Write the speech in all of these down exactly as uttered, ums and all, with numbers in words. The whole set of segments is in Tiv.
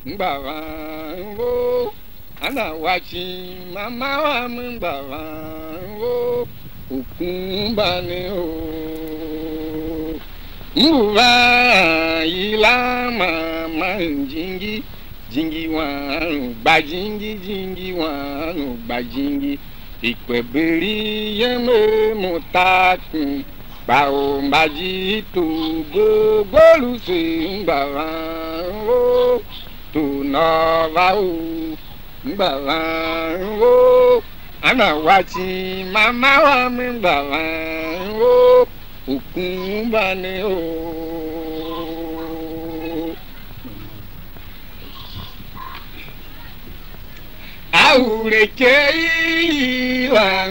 Mgbavanvor, ana wa cin mama wam mgbavanvor, u kumba ne o. Mbu van yilan mama jingi, jingi wan u gba jingi, jingi wan u gba jingi. Ikpeberi yem er mo takum, kpa u mba jii tugh bo gbolusegh mgbavanvor, tugh nôô va u mgbavanvor, ana wa cin mama wam mgbavanvor, u kumba ne o. A ure kegh la,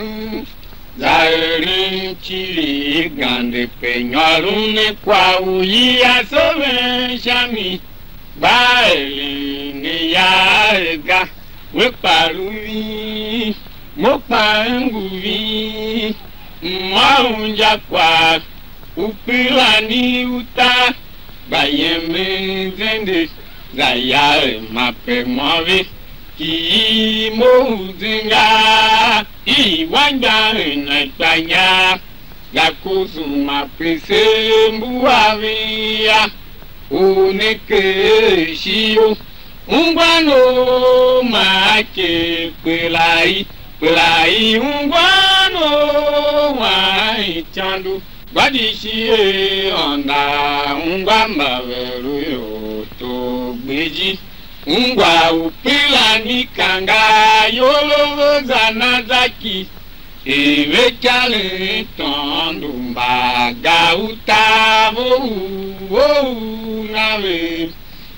za eren civir gande pe nyôron ne kwagh u yila se ven sha mi, gba eren ne ya ga, we kpa lu ving, mo kpa m ngu ving, m ôr injakwagh, u kpilan i utar, gba yemen zende, za ya er ma pe mô ve, kighir mo u zenga, i wa ngaren a ikpanyar, za kusuma pe se mbu a ven ya, u ne ker shio, ungwan u ma a ker kperai, kperai ungwan u wan icôndo. Gba di shi er ônda ungwa mba ve lu ior tor gbeji, ungwa u pilan i kanga iyol ve za na za ki, er ve ikaren tôndo mba ga u tav u u na ve,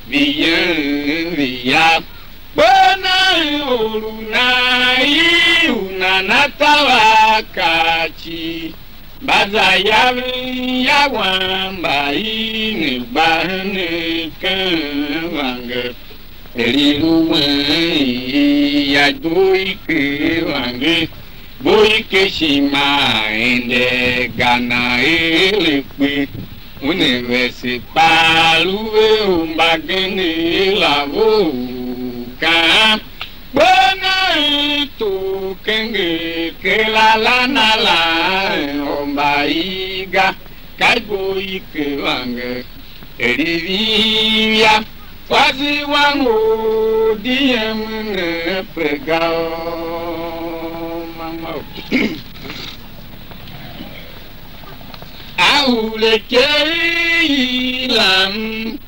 vi yen vi ya, kpe na or u na i u nana tav a kar cii. Mba za yaven ya wam mba i ne gba henen ken vange, er i lu wen i ya doo i ker vange, bo i ke ishima ende ga na er kpe, una vese kpaa lu ve u mbagenev la vough kaan. Kpe na i tugh kenger kera la na la, hemba i ga, ka ibo i ke vange, er i ving ya, kwase wam u di yemen ne pe ga o. Mama o. A ure keri i lam,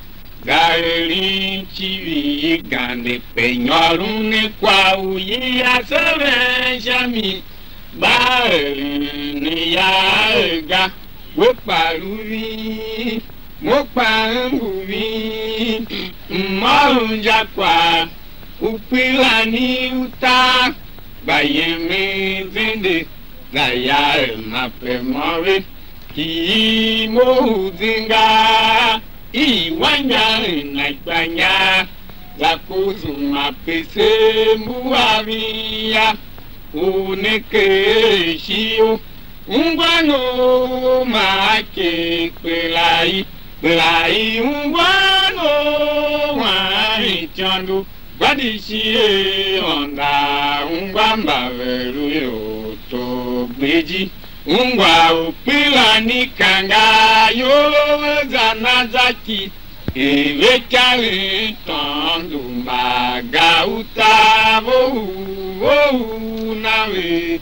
ga eren civir gande pe nyôron ne kwagh u yila se ven sha mi, gba eren ne ya er ga, we kpa lu ving, mo kpa m ngu ving, m ôron injakwagh, u kpilan i utar, gba yemen zende, za ya er ma pe mô ve, kighir mo u zenga, i wa inyaregh na ikpanyar, za kusuma pe se mbu a ving ya, u ne ker shio, ungwan u ma a ker kperai, kperai ungwan u wan icôndo. Gba di shi er ônda ungwa mba ve lu ior tor gbeji, ungwa u kpilan i kanga iyol ve za na za ki, er ve ikaren tôndo mba ga u tav vough vough na ve,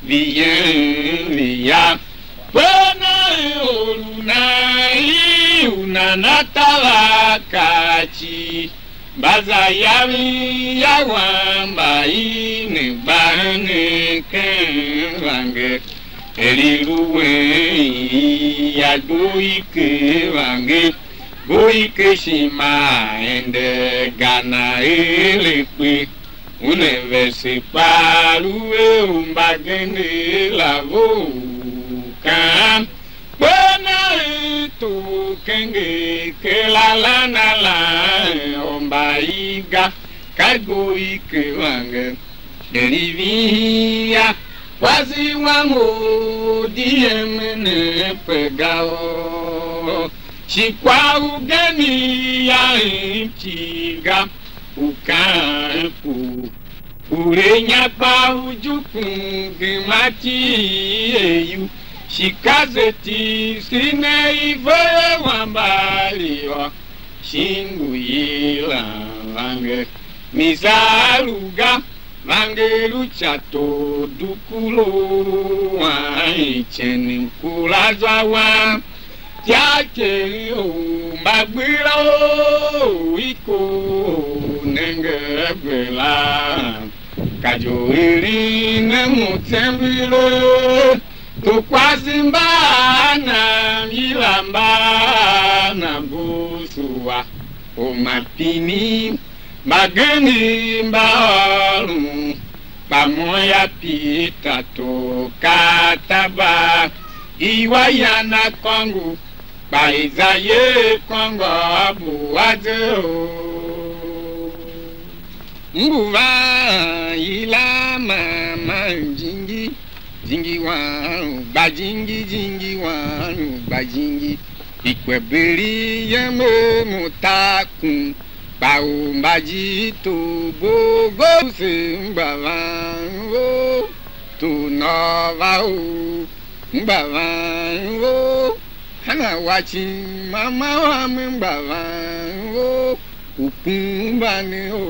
vi yen vi ya. Kpe na or u nan i u nana tav a kar cii, mba za yaven ya wam mba i ne gba henen ken vange, er i lu wen i ya doo i ker vange, bo i ke ishima ende ga na er kpe. Una vese kpaa lu ve u mbagenev la vough kaan. Kpe na i tugh kenger kera la na la, hemba i ga, ka ibo i ke vange, er i ving ya, kwase wam u di yemen ne pe ga o. Shi kwagh ugen i ya eren cii ga, u kaan ku, u re inya kpa u jukun gema ti eiu, shi ka ze ti si ne i ve wamba li yô, shin ngu yilan vange, mi za a lu ga, vange lu ca tor dukulu an icen mkura zwa wam. Tya kegh u mbagbera u i kor nenge a gbe la, ka jo eren a mo tsembele, to kwase mba a nam yila mba a na bosua u ma pini. Mbagenev mba ôron kpa mo ya Pita to ka taba, i wa yan akôngo, kpa i za ye kôngo a bua ze o. Ngu van yila man man jingi, jingi wan u gba jingi, jingi wan u gba jingi, i kwe biri yem er mo ta kun. Kpa u mba jito bogo se mgba van vo, tu nôô va u mgba van vo, hana wa cin mama wam mgba van vo, u kumba ne o.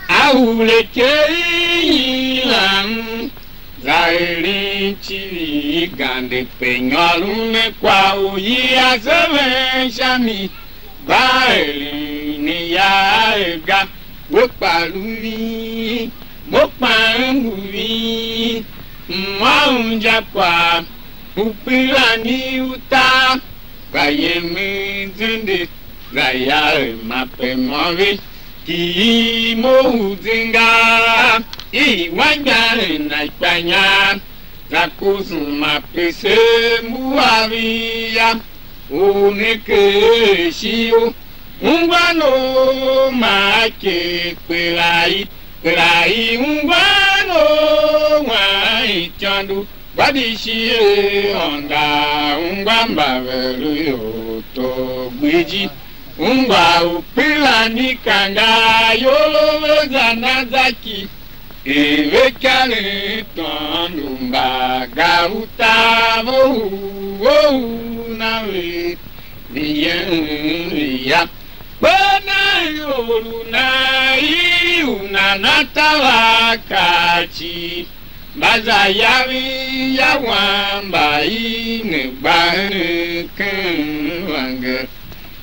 A ule ke i yilam. Za eren icivir i gande, pe nyôron ne kwagh u yila se ven sha mi, gba eren ne ya er ga, we kpa lu ving, mo kpa m ngu ving, m ôr injakwagh, u kpilan i utar, gba yemen zende, za ya er ma pe mô ve. Kighir mo u zenga, i wa injaren na ikpanya, za kozom a pese mbua ving ya, u ne ker shio, ungwan u ma a ker kperai, kperai ungwan u wan itôndo. Gba di shighe Aôndo a ungwa mba ve lu ior tor gbici, ungwa u kpilan i kanga ayol a ve za na za ki, er ve ikaren tôndo mba ga u taver u vough na ve, vi yen vi ya. Kper nen or u nan ii u nana taver a kar cii. Mba za yaven ya wam mba i ne gba eren ken vangel,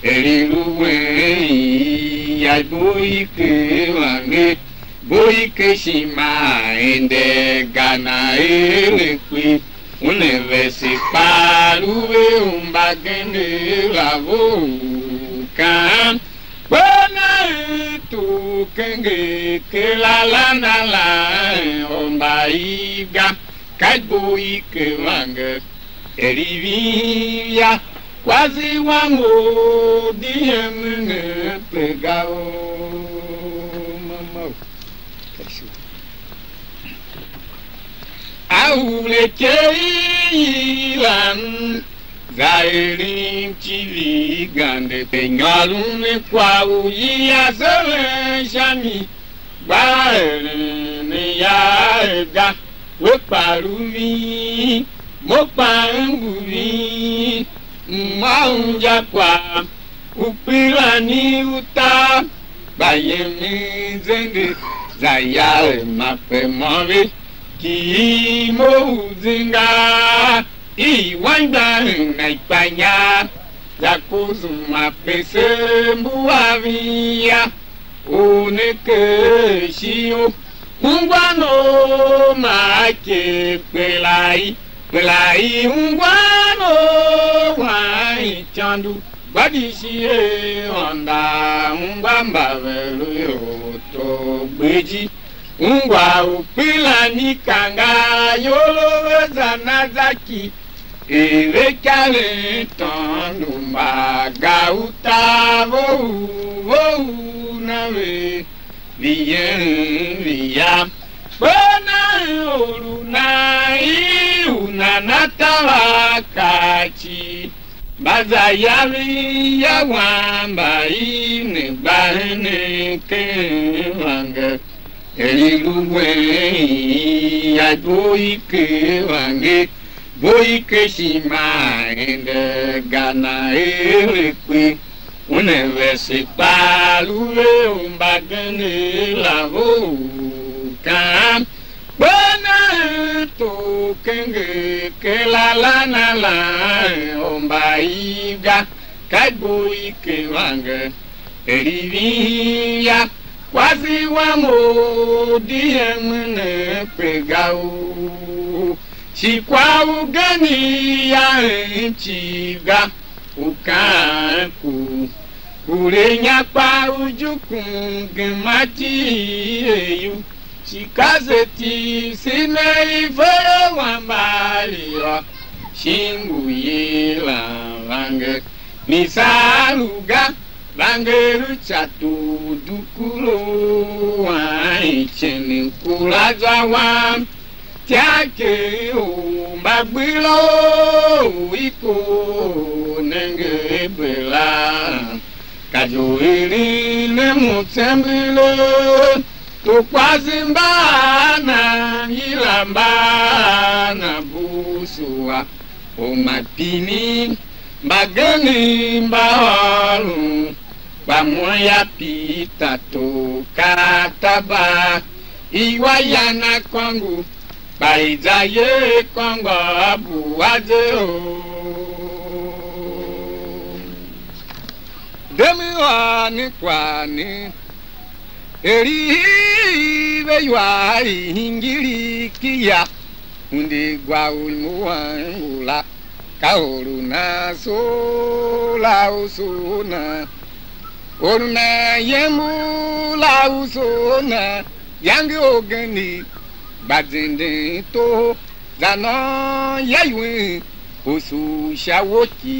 er i lu wen i ya ibo i ken vangel, ibo i ken ishima a ende ga na eren kpe, una vese kpaa lu ve u mbagenev la vough u kaan. Kper nen tugh kenger ker la la na la, or mba iv ga, ka ibo i ker vangel, er i ving ya, kwase wam u di yemen pe ga o. Mama o. A ule ker i yilan, za eren icivir i gande, pe nyôron ne kwagh u yila se ven sha mi, gba eren ne ya er ga, we kpa lu ving, mo kpa m ngu ving, m ôr injakwagh, u kpilan i utar, gba yemen zende, za ya er ma pe mô ve, kighir mo u zenga, i wa injaren na ikpanya, za kozom a pese mbua ving ya, u ne ker shio, ungwan u ma a ker kperai, kperai ungwan u wan itôndo, gba di shighe Aôndo a ungwa mba ve lu ior tor gbici, ungwa u kpilan i kanga ayol a ve za na za ki, er ve ikaren tôndo mba ga u taver u vough na ve, vi yen vi ya. Kper nen or u nan ii u nana taver a kar cii. Mba za yaven ya wam mba i ne gba henen ken vange, er i lu wen ya ibo i ken vange, ibo i ken ishima ende ga na ere kpe. Una vese kpaa lu ve u mbagenev la vough, kaan, kper nen tor kenger ken lala na la, omba iv ga, ka ibo i ken vange, er i ving ya, kwase wam u di hemen pe ga u, shi kwagh ugen ya hen cii ga, u kaan ku, kure inya kpa u jukun gema iti eyu, shi ka se tiv se ne i fere wamba yô, shin ngu yilan vange, mi saa lu ga, vange lu ca tu dukuru an icenen kura zwa wam. Tyake u mbagbila u i ko nenge a Bera, ka zo eren ne mo tsembele, to kwase mba a na yila mba a na busu a, u ma pini mbagenev mba ôron, kpa mo ya Pita to ka taba, iwa ya na kôngo, kpa i za ye kôngo a bua ze o. Dem i ôr ne kwagh ne, er i ve iwar i hingir ki ya, u ndi gwa u mo wang u la, ka or u nan soo la u soo nan, or u nan yem u la u soo nan, yange orgen i gba zenden toho, za nôn ya iwen, u sugh sha won ki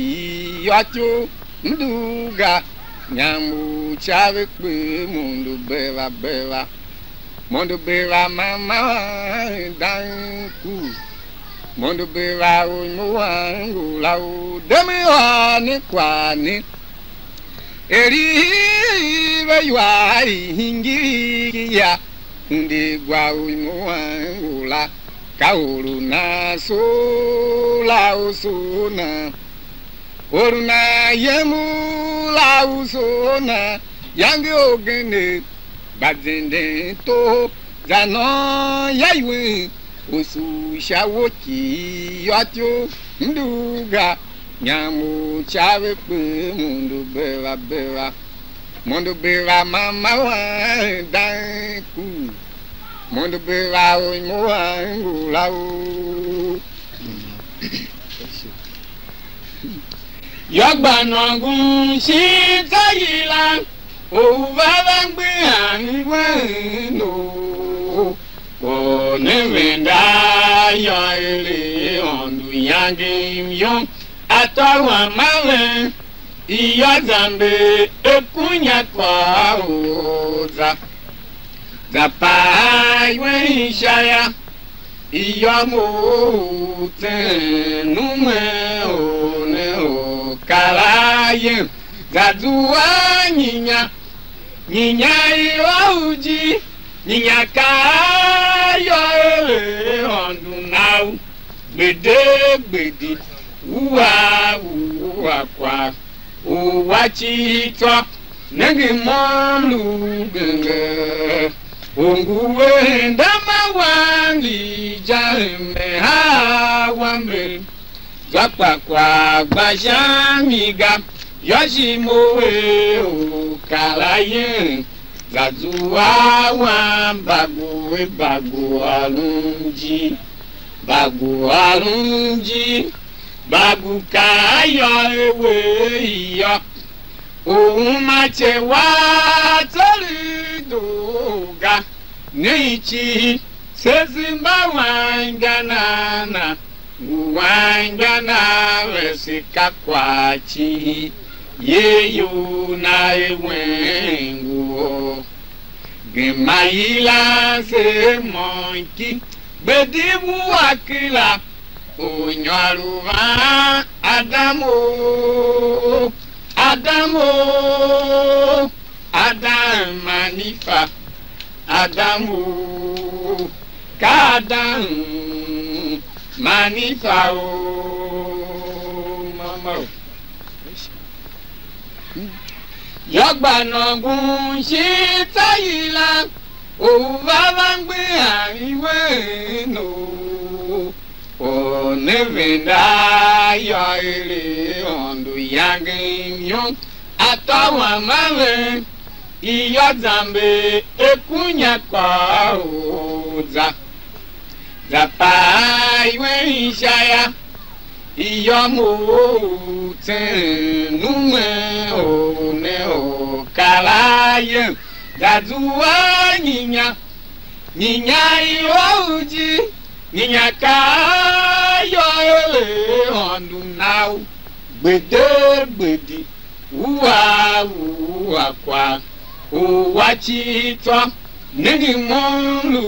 yô, tyo m dugh ga, nyam u ca ve kper mondo beva beva, mondo beva man ma dan ku, mondo beva u mo wang u la u dem i ôr ne kwagh ne. Er i ve iwar i hingir ya, u ndi gwa u mo wang u la, ka or u nan soo la u soo nan, or u nan yem u la u soo nan, yange orgen ne gba zenden toho, za nôn ya iwen, u sugh sha won ki yô, tyo m dugh ga, nyam u ca ve kper mondo beva beva, mondo beva man ma wang dan ku, mondo beva u mo wang u la u. Yô, gba nôngon shin tsô yilan u va va mgbeghan wen u, or ne venda yô, er Aôndo iyange i myom, a tôô wam a ven, iyô zamber e kunya kwagh u za, za paa iwen sha ya. Iyôgh u tsen u me or ne or kar a yem, za zua nyinya, nyinya i wa u ji, nyinya ka a yô, er Aôndo na u gbede gbede, u a u a kwagh u wa cii tsô, nenge mo m lu genger, u ngu eren dama wam li ja me haa wambe, zwa kpa kwagh gba sha mi ga, yô, shi mo er u kar a yen, za zua wam bagu e bagu ôron ji, bagu ôron ji, bagu ka a yô e we yô. U uma ce wa tsoridoo ga, ne i cii se zimba wan ga nana, ngu wan ga na vese ka kwagh cii, ye iyol na e wen ngu or. Gema yilan se môm ki, gbe di wua kila, U nyôr u van Adamu, Adamu, Adam man i fa, Adamu, ka Adam man i fa o, mama o. Yô, gba nôngon shin tsô yila u va va ngbia i wen u or ne venda yô, er Aôndo yange myon, atô wam a ven, iyô zamber e kunya kôr u za. Za paa iwen sha ya, iyômor u tsen numen or ne or kar a yen, za zua nyinya, nyinya i ou ji, nyinya ka ayô er Aôndo na u gbede gbede. Ua, ua kwagh u a cii tsô, nenge mo m lu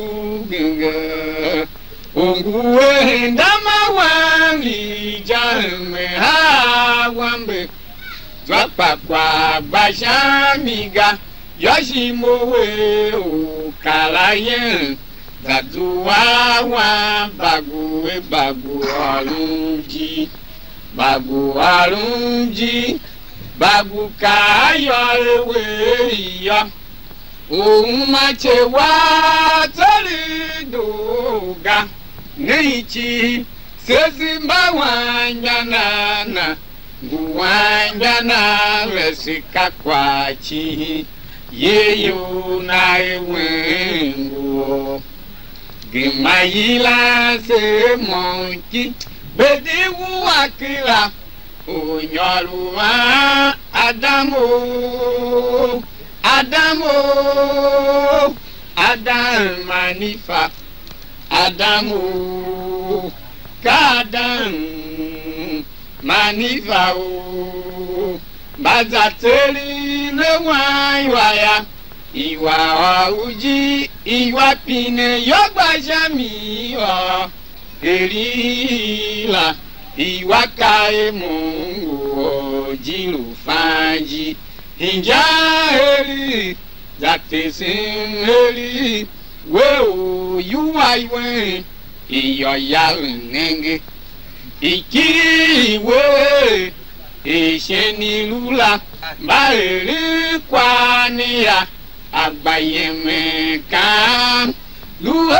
genger. U ngu er ndama wam li ja hemen a wambe, zwa kpa kwagh gba sha mi ga, yô, shi mo we u kar a yen, za zua wam bagu e bagu ôron ji. Mba ngu ôron ijir, mba ngu kaa ayôôr a we yô, u uma ce wa tseregh doo ga. Ne icigh se zi mba wanmgbian a na, ngu wanmgbian a vese ka kwagh cii, ye iyol na i wen ngu or. Gema yilan se môm ki, be di wua kera u nyôr u van Adamu, Adamu, Adam man i fa, Adamu, ka Adam man i fa u mba za tseren ne wan iwa ya, iwa ôr ujir, iwa pine yô, gba sha mi ôr. Eri la, iwa ka er mo ngu or jir u fan ji, inja eri, za tesen eri, we u iwua i wen, iyô yaren nenge, ikiri i we, er shen i lu la, mba eren kwagh ne ya, a gba yemen kaan, lu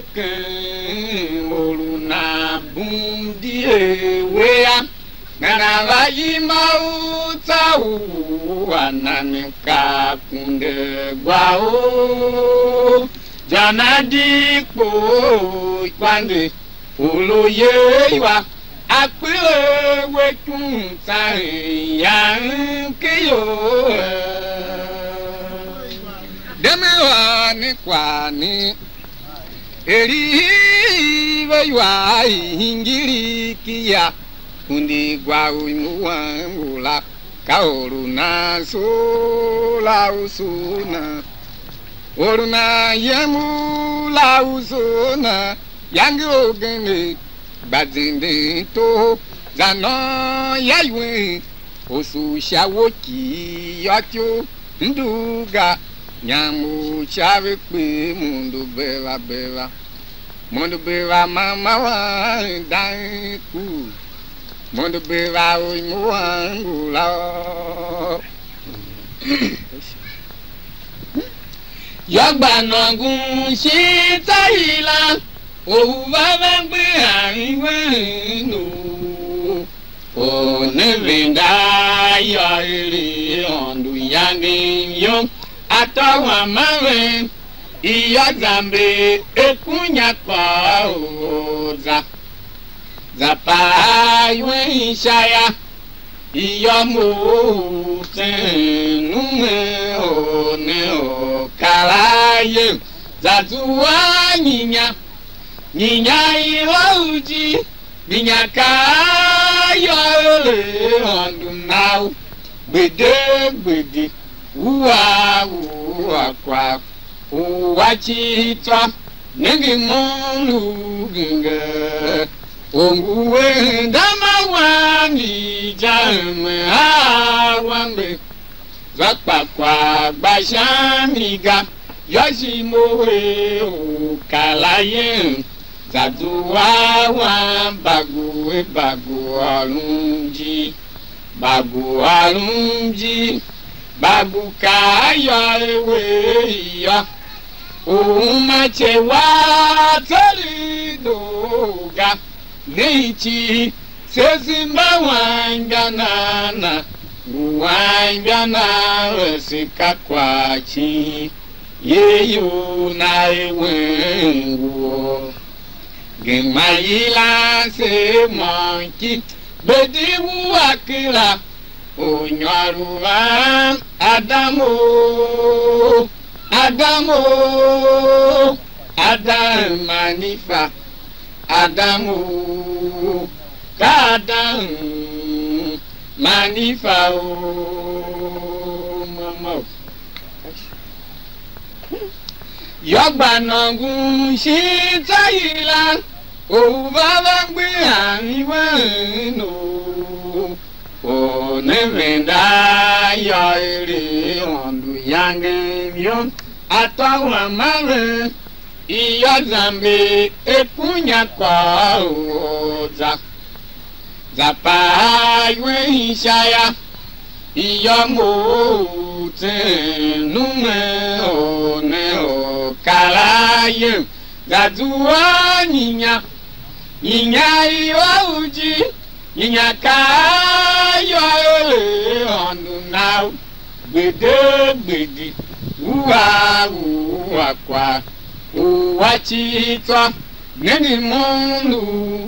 hegen or u nan bum di er we a, nana va yima u tsa u a nan ka kunde gba u, zwa na di kpo u kpande. U lu ye iwa, a kpiligh we kum tsan yan ki ior. Dem a ne kwagh ne, er i ve iwa i hingir ki ya, kundi gwa u imu wangu la, ka or u nan soo la u soo nan, or u nan yem u la u soo nan, yange orgen ne. Gba zenden toho, za nôôn ya iwen, osu sha wo kii yô, tyo m dugh ga, nyam u sha ve kpee mondo beva beva, mondo beva man ma wan dan ku, mondo beva u mo wan ngu la. Yô, gba nôngon shin tsô yilan u va va ngbia i wen u or ne venda yô, er Aôndo yange yô, atô wam a ven, iyô zamber e kunya kôr u za. Za paa iwen sha ya, iyômor u tsen numen or ne or kar a yen, za zua nyinya, nyinya i wa u ji, nyinya ka ayôôr a Aôndo na u gbede gbede, u a u a kwagh u a cii tsô, nenge mo m lu genger. U ngu eren dama wam, i ja emen a wambe, za kpa kwagh gba sha mi ga, yô, shi mo er u kar a yen, za zua wam bagu er bagu ôron ijir, bagu ôron ijir, bagu ka ayô a we yô. U uma ce wa tseregh doo ga, ne icigh se zimba wanmgbian na, ngu wanmgbian na vese ka kwagh cii, ye iyol na i wen ngu or. Gema yilan se môm ki, gbedi wua kera, u nyôr u van, Adam o, Adam o, Adam man i fa, Adam o, ka Adam man i fa o, mama o. Yô, gba nôngon shin tsô yilan, u va va gbian i wen u, u ne venda yô, er Aôndo yange yô, atô wam a ven, iyô zamber e kunya kôr u za. Za paha iwen sha ya, iyômbo u tsen numen or ne or kar a yem, za zua nyinya, nyinya i wa uji, nyinya ka ayô a er Aôndo na u gbede gbede, u a u a kwagh u a cii tsô. Nenge mo m lu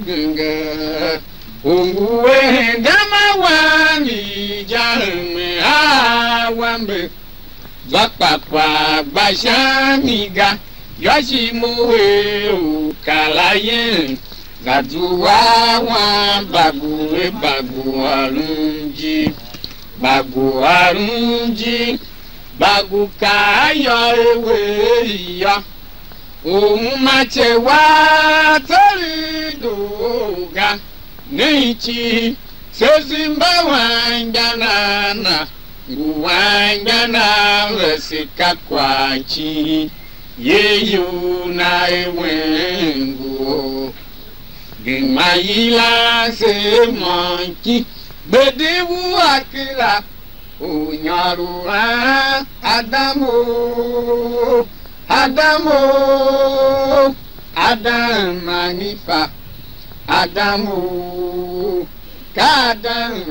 genger, u ngu eren dama wam, i ja emen a wambe, zwa kpa kwagh gba sha mi ga, yô, shi mo er u kar a yen, za zua wam bagu er bagu ôron ijir, bagu ôron ijir, bagu ka ayô a we yô. U uma ce wa tseregh ga, ne icigh se zimba wanmgbian na, ngu wanmgbian vese ka kwagh cii, ye iyol na i wen ngu or. Gema yilan se môm ki, gbedi wua kera, u nyôr u an Adam o, Adam o, Adam man i fa, Adam o, ka Adam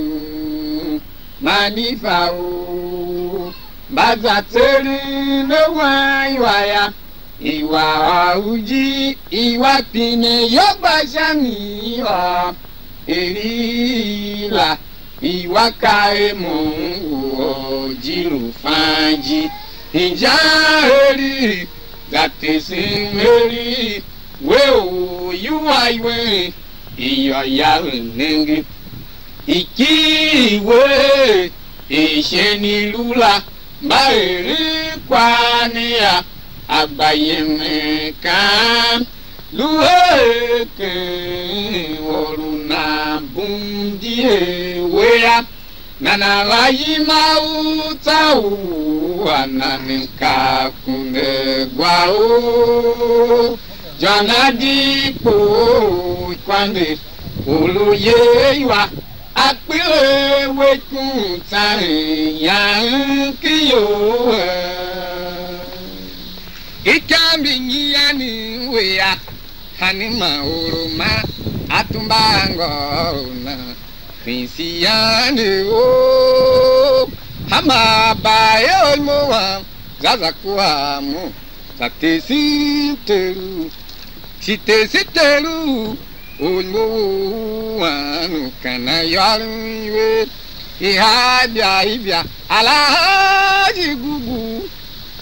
man i fa o, mba za tseren a wan iwa ya, iwa ôr uji, iwa pine yô, gba sha mi ôr eri la. Iwa ka er mo ngu or jir u fan ji, injan eri za tesen eri, we u iwua iwen, iyô yave nenge, ikighir i we er shen i lu la, mba eren kwagh ne a, a gba yemen kaan, lu er ken or u nan bum di er we a, nana va yima u tsa u a nan mkaa kunde gwa u jôna di kpo u kwande u lu ye iwa. Akpile we kun tsan yan ki yo. Ikambi nyian we a, hanima oroma atumba ngôôr na, Christian o, hama ba e olimo wam, za za kua mo, za tesi teru, shi tesi teru, olimo wan u kana yôron iwer, i ha ibia ibia, alahaji gugu,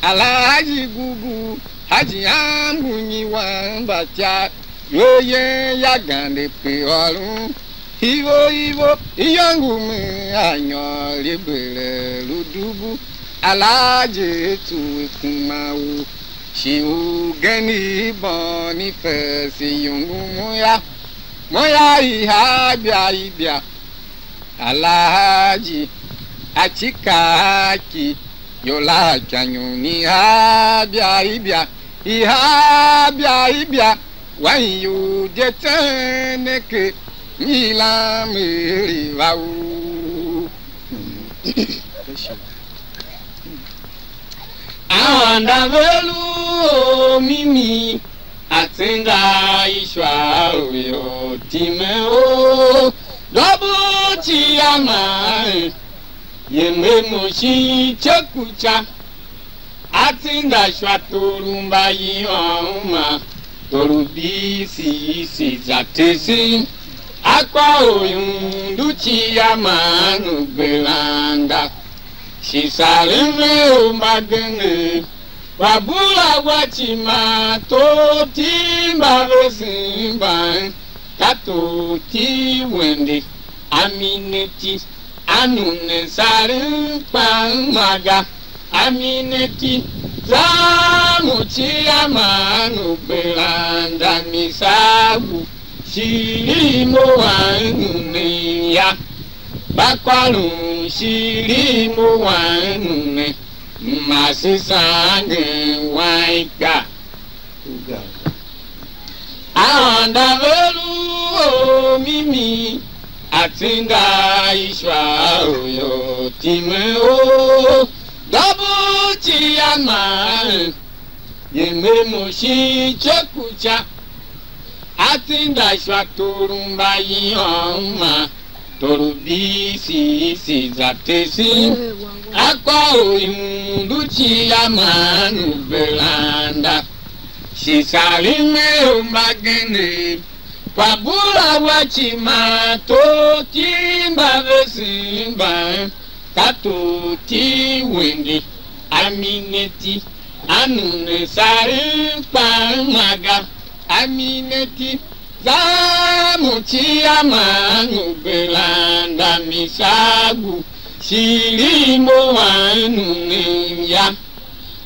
alahaji gugu, haji am ngu nyi wam mba ca, iwer yen ya gande pe ôron, ivo ivo, iyôngo me a nyôr libere lu dubu, alahaji tsuwe kuma u, shi ugen i bôn i fese iyôngo mu ya. Mo ya i ha bia i bia, Alhaji, a cika a ki, yo la a ikanyom i ha bia i bia, i ha bia i bia, wa ior je tseen ne ke, mi lam er i va u. Aôndo a ve lu or mimi, a tsenda ishua u ior time u dobo ciama, ye me mo shin icekuca, a tsenda shwa tor u mbayihônma, tor u B C C za tese, a kôr u ihundu ciama u beranda. Shi sarem u mbagenev, wa bula wa cima, tor ti mbavesen mban, ka tor ti wende, a mi ne ti, a nu ne sarem kpaa ma ga, a mi ne ti, za mo cia man u beranda mi sa ngu, shi i mo a nu ne ya, ba kôron shi i mo a nu ne. Mase sangen wan ikpa. Aôndo a ve lu or mimi, a tsenda ishua u ior time u dobo ciama, ye me mo shin icekuca, a tsenda ishua tor u mbayihônma, tor u B C C za tese, a kôr u ihundu ciama u beranda. Shi sarem u mbagenev, kwa bula wa cima, tor ti mbavesen mban, ka tor ti wende, a mi ne ti, a nu ne sarem kpaa ma ga, a mi ne ti, za mo cia man u beranda mi sa ngu, shi i mo a nu ne ya,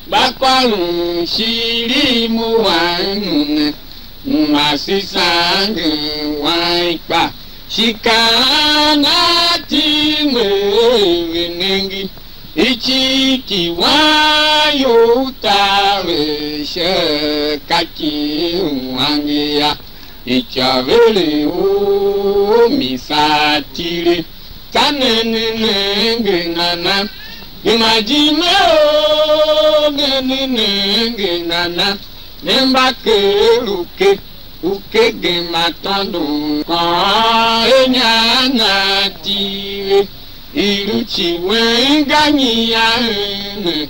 ba kôron shi i mo a nu ne. Mase sangen wan ikpa, shi kaan a ti mbe ve nenge, iciki wan you u taver sha ka ki u ange ya, ityôvele u mi saa tile. Tsa ne ne nenge nana, gema jime o, ne ne nenge nana, ne mba ker u ke, u ke gema tôndon kôôn, e nyan na tile, i lu ci wen ga nyian ne,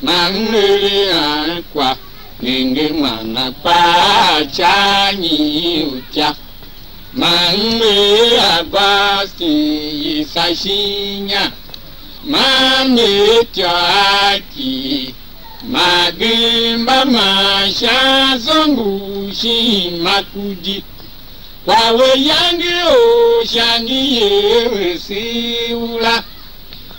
man m ere an kwa, nenge man a kpaa ca nyi u ca. Man m er Augustin, yisa shin inya, man m er ityô a ki, ma gem mba man sha zôngo u shin ma kudi. Kwa we yange u sha ngi ye vese u la,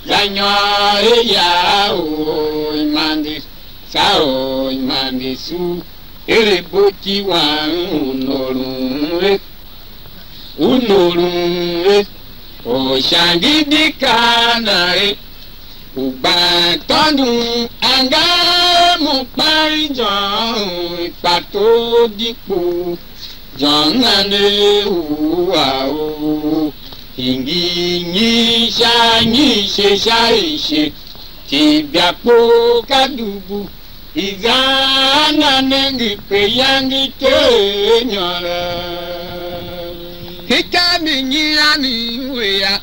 za nyôr ya u imande, sa u imande su. Er a bo ki wan u noron ve, u noron ve, Orshangi di kaa na er, u gban tôndon angan mo kpan ijôngo i kpa tor di kpo, ijôngo na ne u a u hingir nyi sha nyi ishe sha ishe, tibia kpo ka dubu. I za a na nenge pe iyange i Ter nyôr. Hika mi nyian i we ya,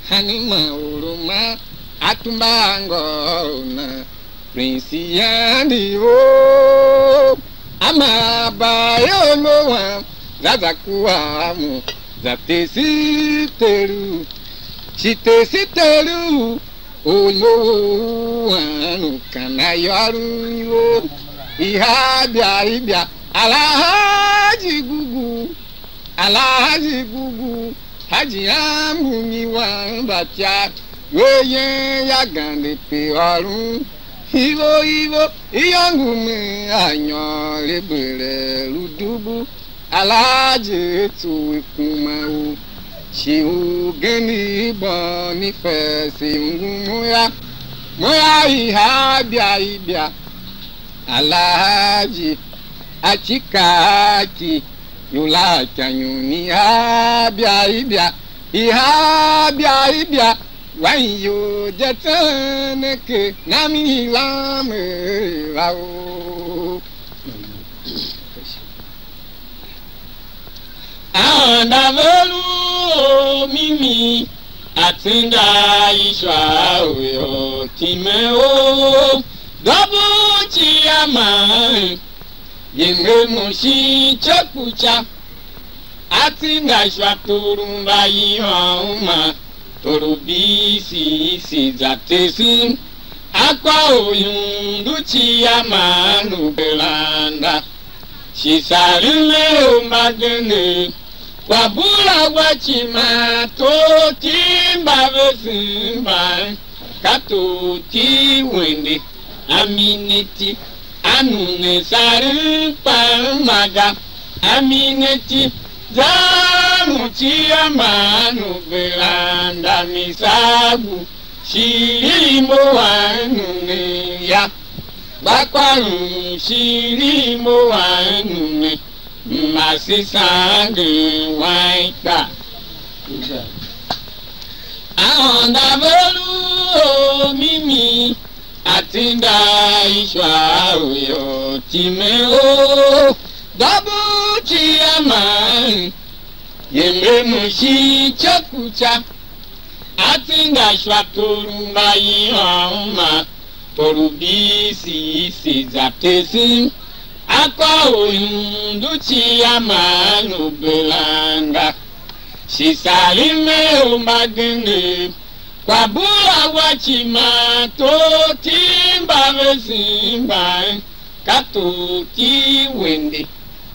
hanma or u ma a tumba anngôôv na, Prince Yandi o, a ma ba yo mo wam, za za kua mo, za tese Teru, shi tese Teru. Onyough u wan u kan ayôron ivor, i ha bia i bia, Alhaji Gugu, Alhaji Gugu, Haji am ngu nyiwan mbatyar, we yen ya gande pe ôron, ivo ivo, iyôngo me a nyôr a bere lu dubu, Alhaji tsuwe kuma u shi ugen i Boniface ungu mo ya, mo ya i ha bia i bia. Alhaji a cika ki yula ka nyun i ha bia i bia, i ha bia i bia. Wan iyol je tsen ne ke nam i lam er va o. Aôndo a ve lu or mimi, a tsenda ishua u ior time o, dobu ciama, yem ve mo shin ityôkpu ca, a tsenda ishua tor u mbayihôôma, tor u bisi isi za tesen, a kôr u ihundu ciama u beranda. Shi sarem er u mbagenev, kwabura wa cii man tor ti mbavesen mban, ka tor ti wende a mi ne ti, a nune sarem kpaa ma ga, a mi ne ti, za mu cia man u veranda mi sa gu, shiri mo a nune ya. Gba kôron shiri mo a nune, ma se sange wan ikpa. Aôndo a ve lu or mimi, a tsenda ishua u ior time o, dobu ciama, yem ve mo shin ityôkpu ca, a tsenda ishua tor u mbayihôôma, tor u bisi isi za tesen, a kôr u ihundu ciama u beranda. Shi sarem er u mbagenev, kwabura wa cii man tor ti mbavesen mban, ka tor ti wende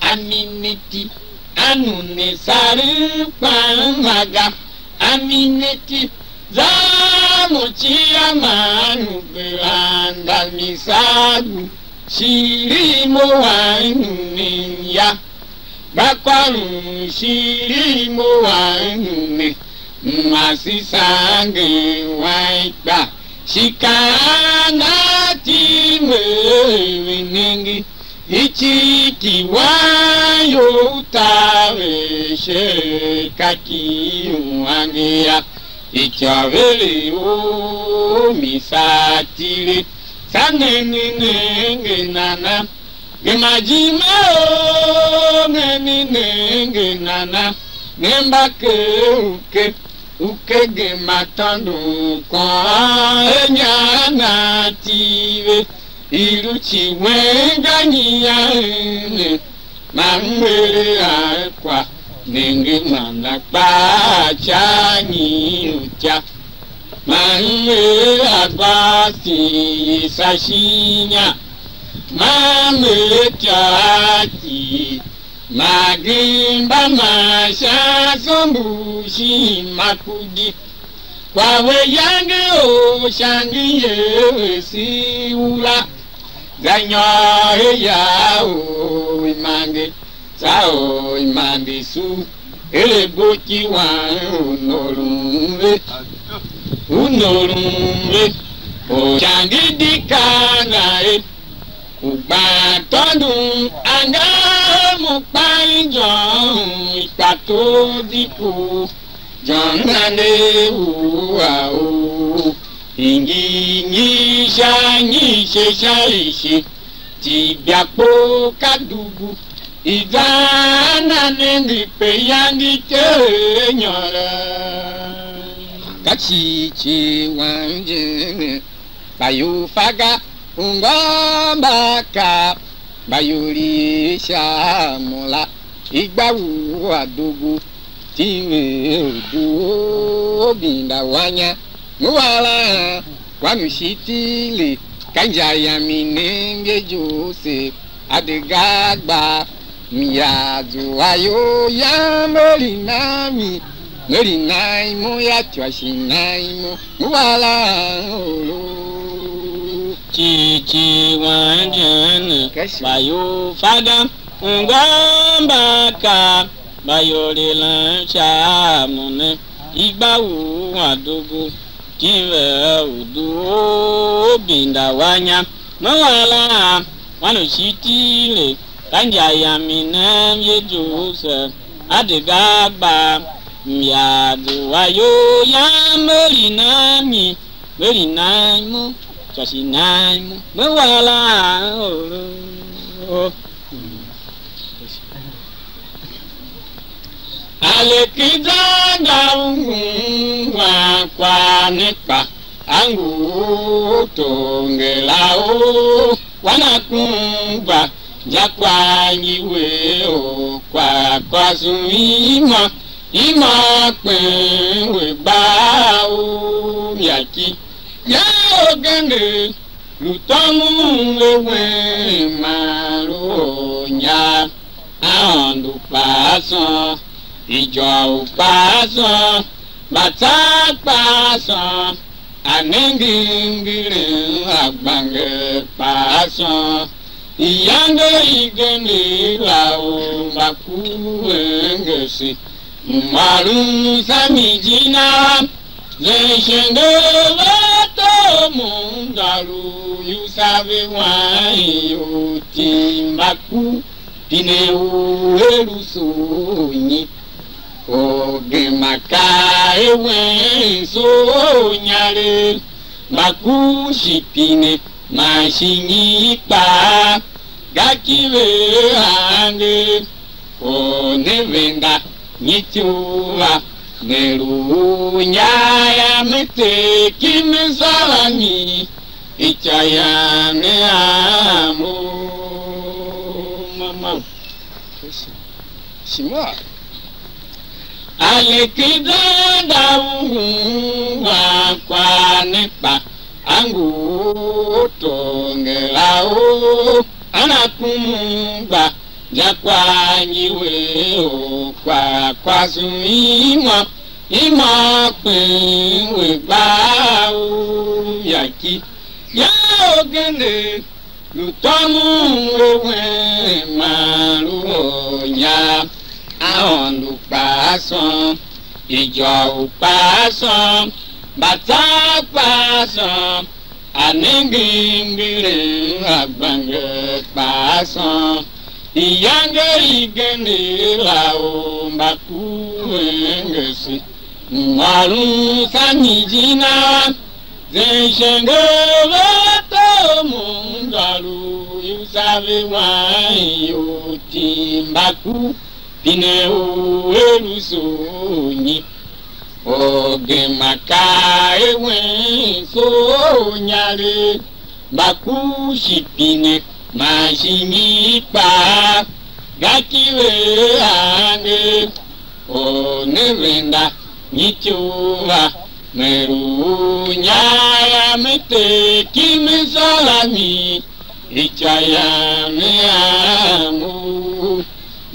a mi ne ti, a nune sarem kpaa ma ga, a mi ne ti, za mo cia man u beranda mi sa gu, shiri mo a nune ya. Gba kôron shiri mo a nune, ma se sange wan ikpa. Shi kaan a ti me ve nenge, icigh ki wan you u taver ishe ka ki u ange ya, ityôvele o mi saa tile, sa ne ne nenge nana, gema jime o ne ne nenge nana, ne mba ke u ke, u ke gema tôndon kôôn, e nyan na tive. I lu ci wen ga nyian ne, man m ere a kwa, nenge manda kpaa ca nyi u ca, man m ere a gba si i sa shinya, man m ere ca ki, ma gimba ma sha sombo shin ma kudi. Kwa we yange o shange ye si ula, za nyôr he ya o imange, sa o imange su, ele bo ki wan u norum ve, u norum ve, o shange di kana e, u gban tôndon anga mo kpan injô ikpa tor di ku. Jônda ne u a u, hingir nyi sha nyi she sha ishe, tibia kpo ka dubu, i za na nenge pe yange tee nyôr. Ka ci ci wan je ne, mba ior fa ga, ungwa mba ka, mba ior i sha mo la, i gba u a dubu. Tive u doo gbinda wanya, ngu wala, wa mi shi tile, ka inja yam i nenge Joseph, a de ga gba, mi ya zua yo yam, eri na mi, eri na imo ya twa shi na imo, ngu wala oro. Ci ci wan jene, kpa yo fa ga. Ungwa mba ka mba ior i len sha a mo ne, i gba u a dughu, tim ve u dughu u binda wa inya. Me wa la wan u shi tile, ka inja yam i nem ye Joseph, a de ga gba, mya zua iyol yam, me li nan nyi, me li nan mo, tsô shi nan mo, me wa la oro. Alekizanda u ngu ungwan kwagh ne kpa a ngu u tongela u wan a kumba, injakwagh ngi we u kwagh kwase u ima, ima kpen we gba u mya ki ya orgen ne. Lu tômon ve wen man lu ornyar, Aôndo kpaa sôn, ijôv kpaa sôn, mbatsav kpaa sôn, a nenge ngeren a gbanger kpaa sôn, iyange igen i la u mbakuv engese, mwarum sa mi jina. Zen shende ve tom u ndôr u iwusa ve wan ior, tim mbaku pine u er u soo nyi? Orgen ma kaa er wen soo inyar, mbaku shi pine man shi nyi kpaa, ga ki ve ande. Or ne venda nyi ityou va, ne lu u inyar yam, me tee ki me sôr a mi, ica yam ne a mo. Mama. Shima. Alekizanda u ungwan kwagh ne kpa a ngu u tongela u ana kumun gba. Injakwagh ngi we u kwagh kwase u imô, imô kpen we gba u ya ki ya orgen ne, lu tômon we wen man lu ornyar, Aôndo kpaa sôn, ijôv kpaa sôn, mbatsav kpaa sôn, a nenge ngeren a gbanger kpaa sôn, iyange igen i la u mbakuv engese, mwarum sa mi jina, zen shenge ve tom u ndôr u iwusa ve wan ior, tim mbakuv pine u er u soo nyi? Orgen ma kaa er wen soo inyar, mbakuv shi pine man shi ngi kpaa, ga ki ve ande. Or ne venda nyi ityou va, me lu u inyar yam, me tee ki me sôr a mi, ica yam ne a mo.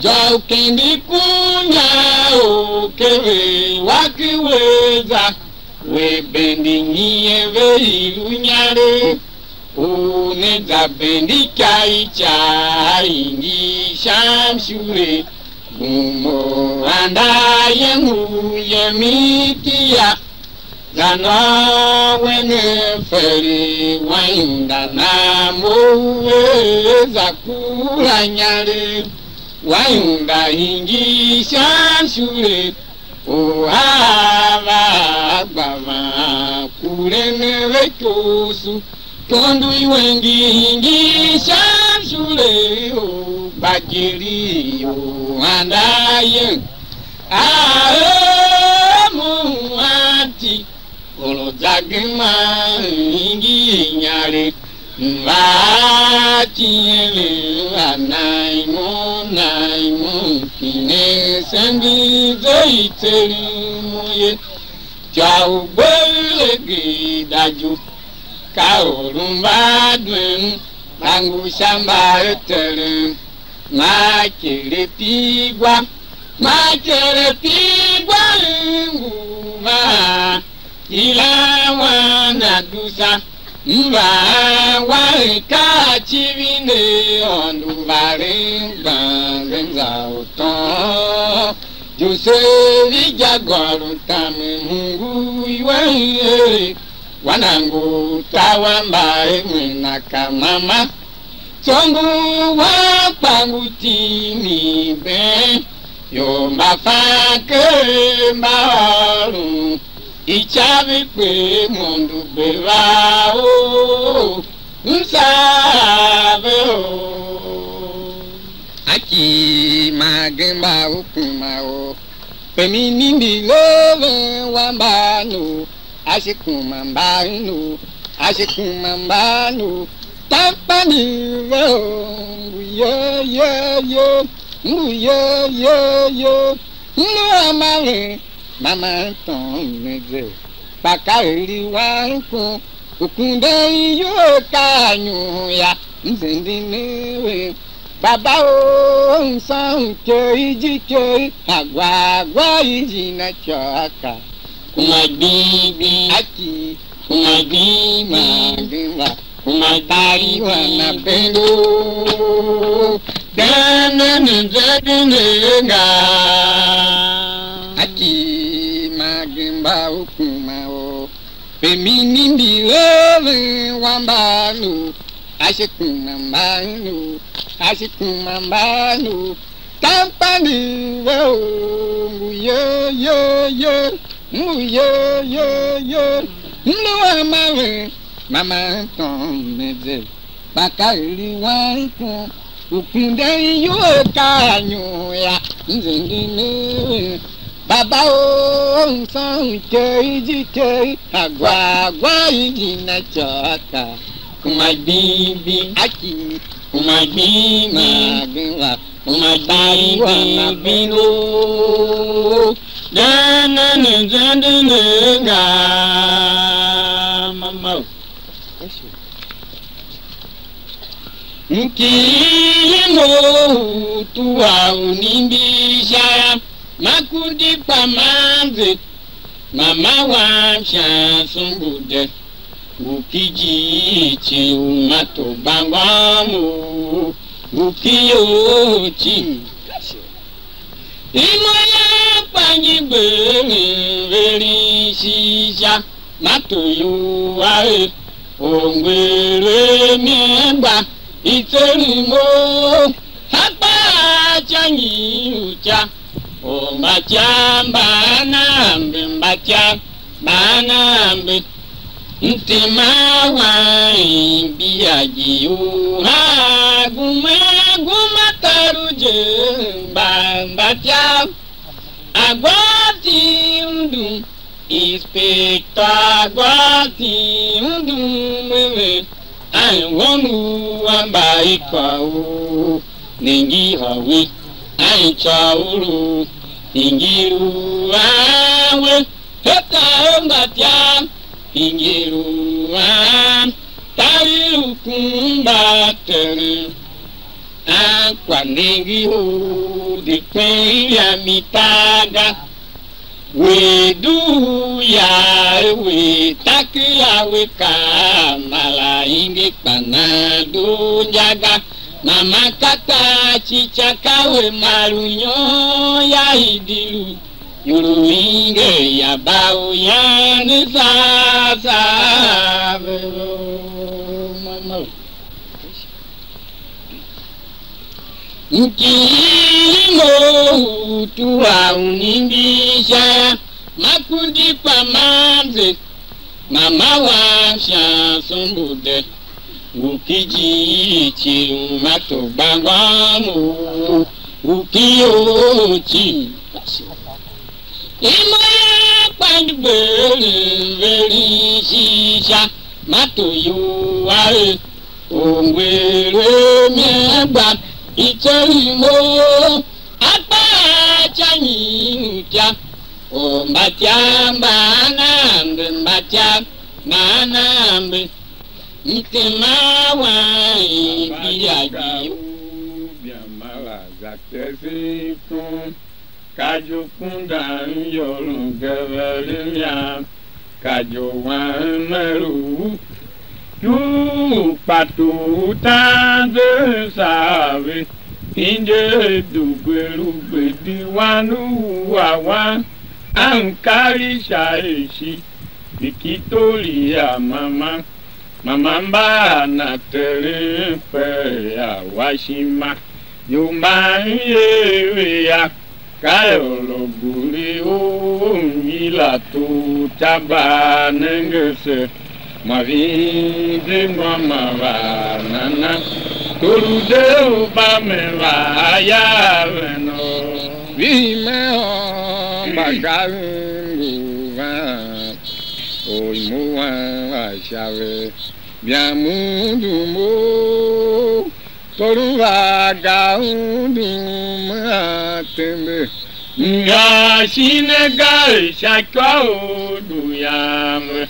Zwa u kendi kunya u keve wa ki we za, we bendi nyier ve i lu inyar, u ne za bendi ika ica i ngi sha mshure, gum u anda yem u yem iti ya. Za nôô wen fere wanyunda na mo u er za kura inyar, wanyunda hingir sha mshure, u a va a gba van kuren ve ikooso, kondo iwenge hingir sha mshure, u gba jeri u anda yen. A er mo u a ti, or u za gema hingir inyar, mva a ti eren a na imo, na imo, pine sende ze i tseren mo ye. Ica u gbe u le geda ju, ka or u mba duen, mba ngu sha mbaateren, ma kere pigwa, ma kere pigwa ngu va, ila wan a dusa, M va wan ka civir ne, Aôndo varen gban ve nza u tôôn. Josef ija gôron tamen hungul iwen er, wan a ngu tar wa mbaemen a ka mama. Tsô ngu wan kpa ngu timin been, ior mba fan ker mba ôron ica ve kper mondo gbe va o, m saa ve o. A ki ma gema u kuma o, pe mi ni ndi leven wa mba no. Ashe kuma mbahinu, ashe kuma mbahinu, tampani ve o, ngu ye, ye, ye, ngu ye, ye, ye, ngu a ma ve, mama tom ne ze, kpa ka eri wan kun, u kunden iyol ka a nyu ya, m zende ne ve. Baba o, m sôn ikegh ijir ikegh, agwa agwa ijir na ityô a ka. Kuma gbing gbing, aki, kuma gbing gbing, gbing gbing, kuma gbing gbing, na bendo. Dana ne zadi ne nga. Aki, ma gbing mba u kuma o. Pe mi ni mbi leven wa mba no, ashe kuma mba no, ashe kuma mba no, tampani ve o, ngu ye, ye, ye, ngu ye, ye, ye, m lu a ma ve, mama tom me ze, kpa ka eri wan kun, u kunden iyol ka a nyu ya, m zindi ne ve. Baba o, m sôn ikegh ijir ikegh, agwa agwa ijir na ityô a ka. Kuma gbing gbing, aki, kuma gbing gbing, gbing gbing, kuma gbing gbing, gbing gbing, o. Dana ne zende ne nga, mama o. Mkighir mo u tua u nimbi sha, ma kundi kpa ma ze, mama wam sha sumbu de, ngu ki jighjigh u ma to gbangôm u, ngu ki iyol cii. Imo yam kpa ngi gbe eren veren shisha, ma to iwua er, ongwer a mi gba i tserim o, ha kpa a ca nyi u ca, o mba ca mba a na ambe, mba ca mba a na ambe. Mtema wan bia ji u ha guma guma taru je mba mba ca. Agwa ti undum, inspector agwa ti undum, meme a won u a mba i kôr u nenge hôwe, a i côr u lu hingir u a we. Heta mbatya, hingir u an, taver u kumba teren, an kwa nenge u de kpen ya mi tar ga. We dugh ya, we take ya, we ka mara inge kpa nan dugh inja ga. Mama ka tar cica ka we mar u nyon ya i di lu. Ior u inge ya ba u yan za za ve lo mama. Mkighir mo u tua u nimbi sha, ma kundi kpa ma mze, mama wam sha sumbu de. Ngu ki jighjigh u ma to gbangôm u, ngu ki ior cii. Imo ya kpa ngi gbe eren veren shisha, ma to iwua er, ongwer a mi gba i tserim o, a kpa a ca nyi u ca, o mbatya mba a na ambe, mbatya mba a na ambe. Mtema wan i bia gi u bia mara za tesen kum, ka jo kundan ior u ngeveren yam, ka jo wan me lu u, Ku kpa tor u tan ze sa ve, inje dugbe lu gbedi wan u a wan, a mkari sha ishi, Vikitoria mama, mama mba a na teren pe a wa ishima. Ior mban ye ve ya, ka ior u gure u m yila tor u tabar nenge se, ma vindi ngô ma va nana, tor u de u ba me va yaven o. Vime ôôn mba ka ve ngu van, or u mo wan va sha ve, biam undun mo. Tor u va ga undun a tembe. Nga shin a ga sha ikô u du yam ve.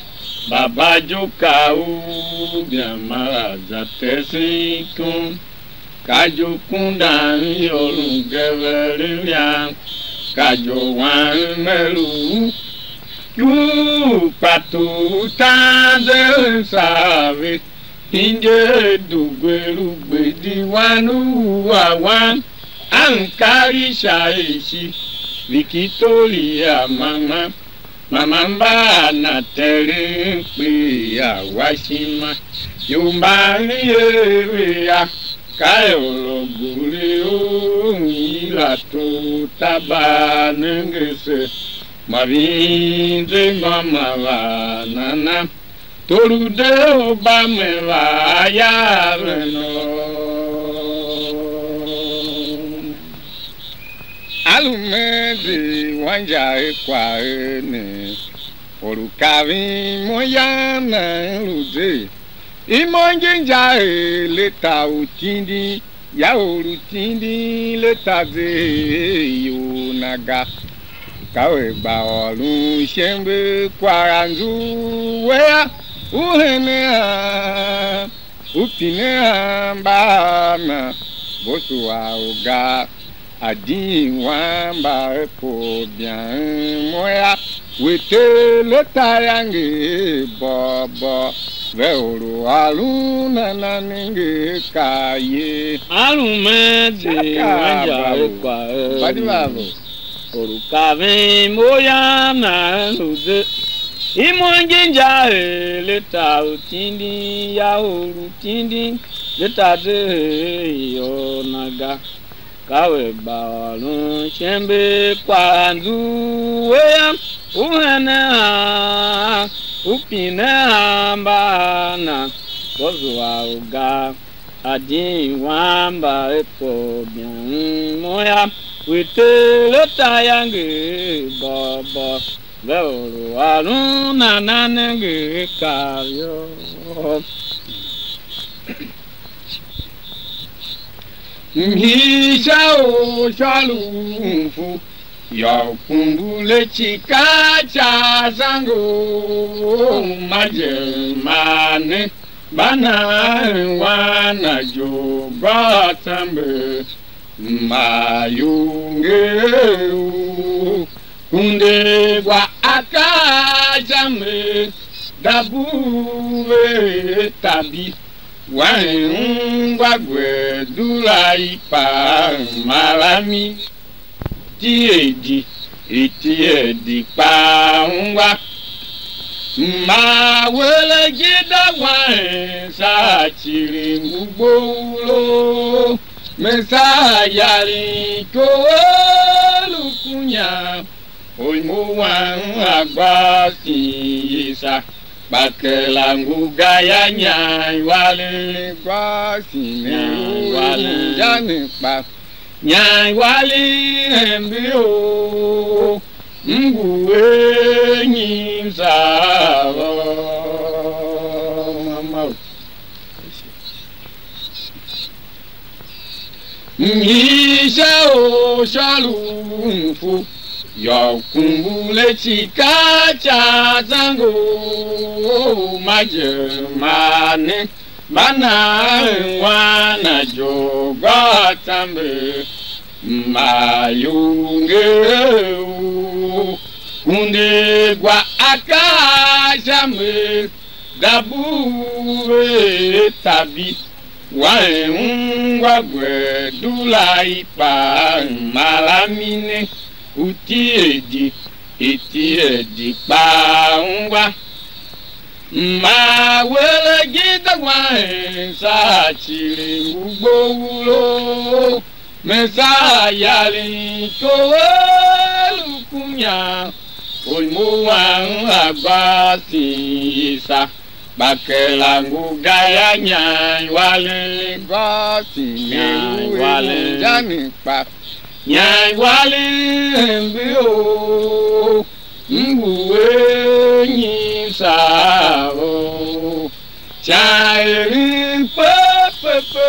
Baba joka u bia ma ra za tesen ikon. Ka jo kundan ior u geveren yam. Ka jo wan me lu. Ku kpa tor u tan ze sa ve. Inje dugbe lu gbedi wan u a wan, a mkari sha ishi, Vikitoria mama, mama mba a na teren kpee a wa ishima, ior mban ye ve ya, ka ior u gure u m yila tor u tabar nenge se, ma vinde ngô ma va nana. Tor u de u ba me va a yaven o. A lu me de wan inja er kwagh er ne, or u kaven imo yam nan lu ze, imo ngi inja er leta u tindi, ya or u tindin leta ze er ior na ga, ka ve gba ôron shembe kwagh anzughul wea, u henen a, u pinen a mba a na, mboso a u ga, a di wan mba a po bian mo ya. We Ter, le tayange bôbô, ve or u ôron nana nenge akaa ye. A lu me di wan inja er kwagh er ne, or u kaven imo yam nan lu ze. Imo ngi inja er leta u tindin ya or u tindin leta ze er ior na ga. Ka ve gba ôron shembe kwagh anzughul wea, u henen a, u pinen a mba a na, kpa zua u ga, a di wan mba a po bian mo ya, we Ter, le tayange bôbô, ve or u ôron nana nenge akaa yô. Mhii sha u shôr u mfu, yô, u kumbule cika ca zange u ma je ma ne, mba nan wan a je u gôô tsembe, ma ior nger u kunde gwa akaa sha mi, da bugh ve tabi. Wen ungwa gwer dura i kpaa marami, tiedi, i tiedi kpaa ungwa. Ma wele gida wen sa ciri ngu gboulo, me sa yarin iko lu kunya. Oimo wam a gba sin isa, kpa kera ngu ga ya nyan iwalen. Gba sin ne u inja ne kpa nyan iwalen embe o, m ngu er nyi m za ôr? Mama o. Mhii sha u shôr u mfu, yô, u kumbule cika ca zange u ma je ma ne, mba nan wan a je u gôô tsembe, ma ior nger u kunde gwa akaa sha mi. Za bugh ve tabi, wan ungwa gwer dula i kpa mara mi ne, u ti edi, i ti edi kpa ungwa. Ma were gida wan sa chili ngu gbo ulo. Mesa yarin ko lu kunya, u mo wan a gba sin isa, kpa kera ngu ga ya nyan walen gba sin nyan walen jani kpa nyan walen mbi o. Ngu er nyi sa o? Cha eren kpe kpe kpe,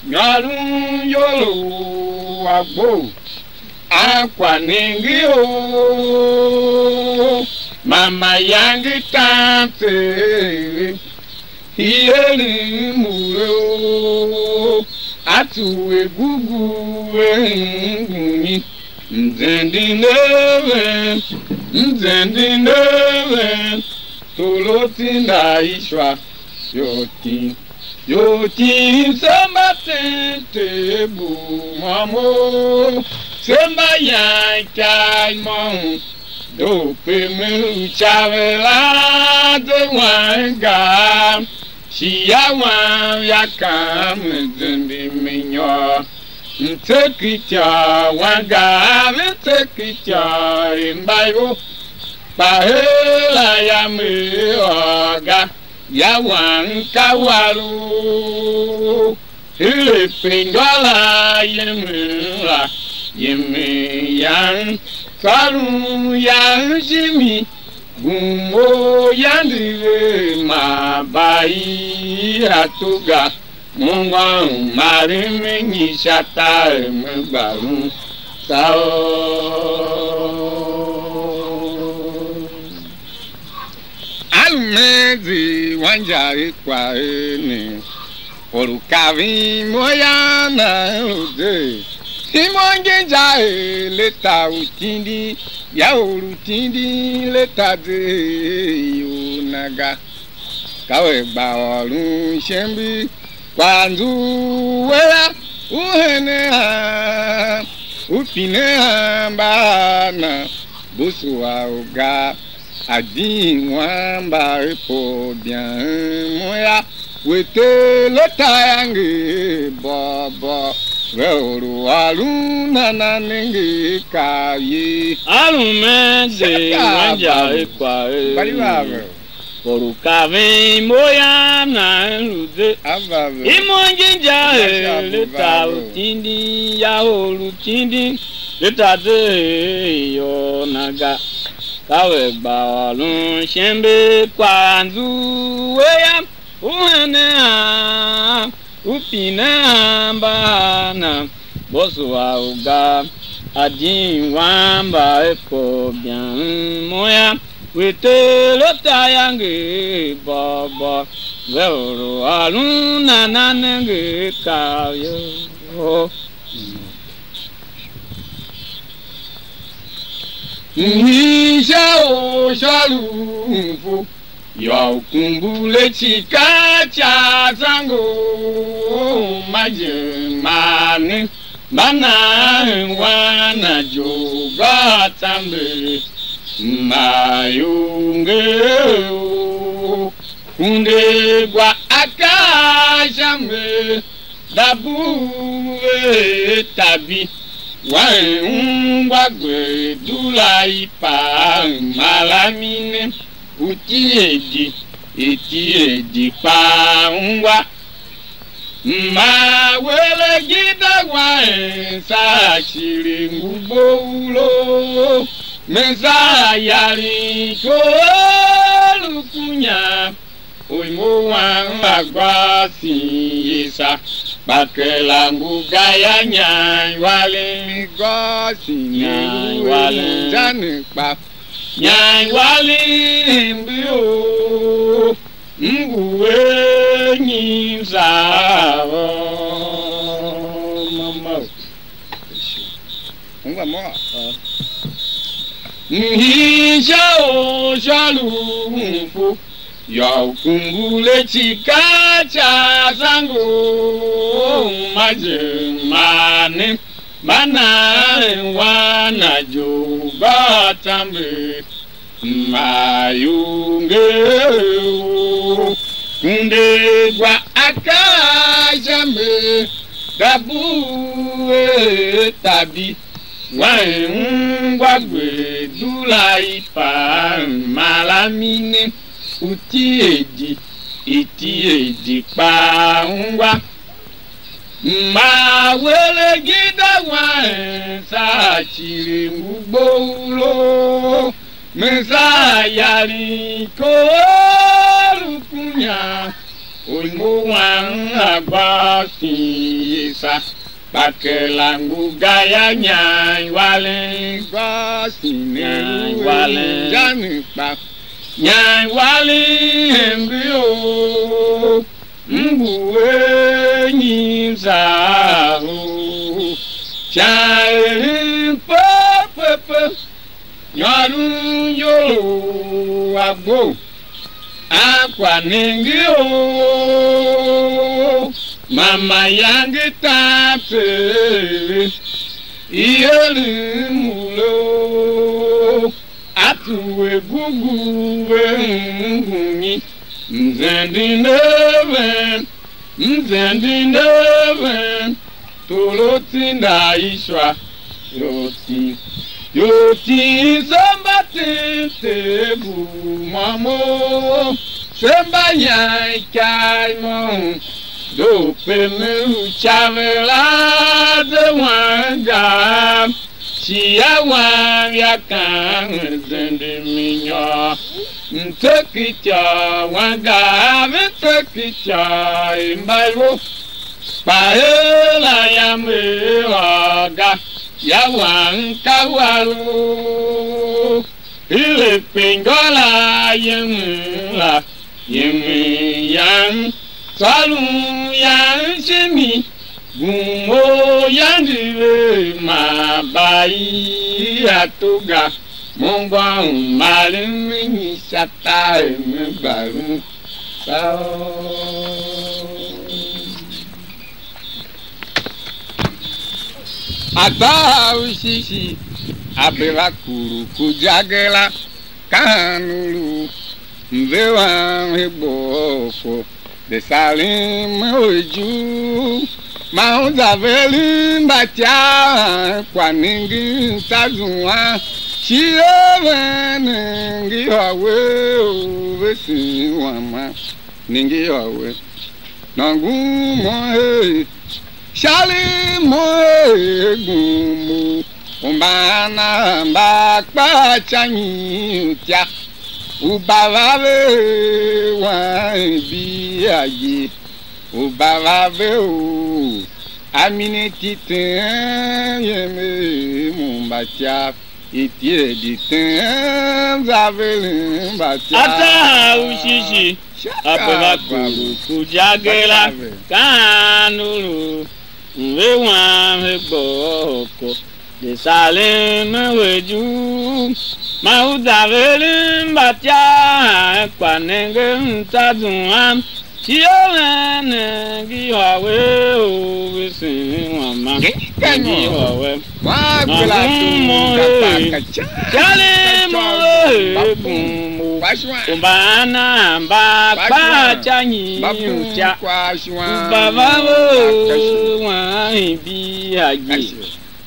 nyôron iyol u a gbo a kwa nenge o, ma mayange tan tseegh. Hii eren mure o, a tsuwe gugu eren gumi, mzenden even, mzenden even, torotin da ishwa, yotin, yotin, se mba ten tebu môm o, se mba yan ikav môm. Doo kpe me lu ca ve la ze wan ga, shi ya wan ya kam me zembe me nyôr. Mtsekityô wan ga, mtsekityô i mba ivo, kpa her la ya me ôr ga. Ya wam ka war u, er pe ngô la yemen la, yemen yan, kôron yan jimi, gum u yan di ve ma ba i a tuga, mo ngôm ma rimin nyi sha taver me gba lun. Tsô a lu me zi wanjaa i kwagh ne, or u kaven imo yam nan lu ze, imo ngi inja er leta u tindi, ya or u tindi leta ze u na ga. Ka ve gba ôron shembe kwagh nzughul a, u henen a, u pinen a mbahana, busu a u ga, a di wan mba ve poo byan mo ya, we te le tayange bôbô, ve or u ôron nana nenge kav ye. A lu me de wanjaa e kwagh er. Or u kaven imo yam nan lu ze. Imo ngi inja er leta u tindi, ya or u tindi, leta ze er yô na ga. Ka ve gba ôron shembe kwagh anzughul yam, u henen a, u pinen a mbahana, boso a u ga, a din wan mba e kor byan mo yam. We te lo tayange bôbô, ve or u ôron nana nenge kav yô. Mhii sha u sha lu mfu, yô, u kumbur a cii ka ca zange u ma je ma ne, mba nan wan na je u gôô tsamber, ma ior nger u kunde gwa akaa sha mber. Da bugh ve tabi, wan ungwa gbe dula i pa mara mi ne, u ti edi, i ti edi kpa ungwa. Ma were gida wan sa shiri ngu bo u lo, me za yarin ko lu kunya. Uimo wam a gôôsin isa, kpa kera ngu ga yô, nyan iwalen. Mi gôôsin nyan iwalen, za ne kpa nyan iwalen mbi o, m ngu er nyi m saa ôô. Mama. Ungwa mo. M hii sha u sha lu mfu. Yô, u kungule cika ca sango u ma je ma ne, ma na wan a je u gôtamber, ma ior nger u kunde gwa akaa sha mer, da bugh er tabi. Wan ungwa gbe dula i pa mara mine, u ti edi, i ti edi kpa ungwa. Ma were gida wan sa ciri ngu gbouro, me sa yarin ko er u kunya, u ngu wan a gba sin ye sa. Kpa kera ngu ga yô, nyan iwalen gba sine, nyan iwalen ja mi kpa, nyan iwalen embe o, m ngu er nyi m za o, sha eren pe pe pe. Nyôron iyol u a gbo a kwa nenge o, ma mayange tan tseegh, i eren u lo, a tsuwe gugu ve ungumi, m zenden a ven, m zenden a ven, torotinda ishwa, ior ti, ior ti se mba ten tebu môm, se mba yan ikav i môm, doo pe me lu ica ve la ze wan ga, shi a wan via kan zende mi nyôr, mtse ki ityô wan ga, ve tse ki ityô i mba ivo. Kpa er la yam er ôr ga, ya wam ka war u i le pe ngô la yemen la, yemen yam, tsôron yam shimi, gum u yande ve ma ba i a to ga, mo ngô u maren mi sha taver me gba lu. Atar u shishi a bera kuru ku jagera, ka han u lu mve wam he gbooko, de saren me we juu, ma u za veren mbatyav kwa nengen ta zuan, shi a ven nenge hôwe u vesen wama. Nenge yô, we nôngon mo er, shalen mo er gum u, u mba ana mba kpa ca nyi utya, u ba va ve wan bia ye, u ba va ve u a mi ne titen yem er mo mba ca. Itie di tem za veren mba ca. Ata ha u shishi, a pe va kuru ku jagera, ka an u lu mve wam he gbooko, de saren me we juu, ma u za veren mba ca, kwa nengen ta zuam. Shi a ven nenge hôwe u vesen wama, nenge hôwe. Nôngon mo er, shalen mo er gum u, u mba ana mba kpa ca nyi u ca, u ba va ve u wan bia je.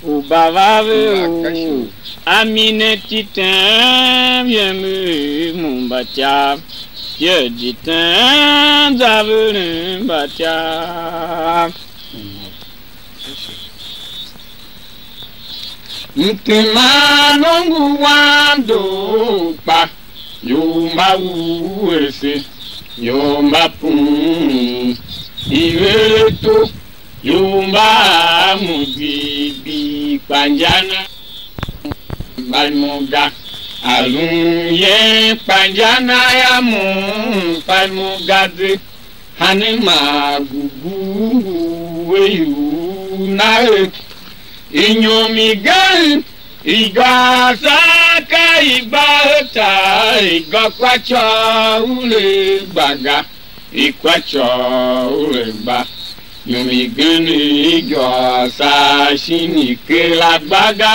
U ba va ve u a mi ne titen yem er mo mba ca, ye di ten za veren mba ca. Mtema nongo wam doo kpa, yumba u ese, yumba pum, i ve to. Yumba a mo gbii gbii kpa inja na mba mo ga, a lun yen kpa inja na ya mo mba mo ga ze, hane ma gugu ngu we u na er, inyom igen i ga sa Ka i gba a tar, i gba kwachô u le gba ga, i kwachô u le gba. Yum igen i gôô saa shin i kera gba ga,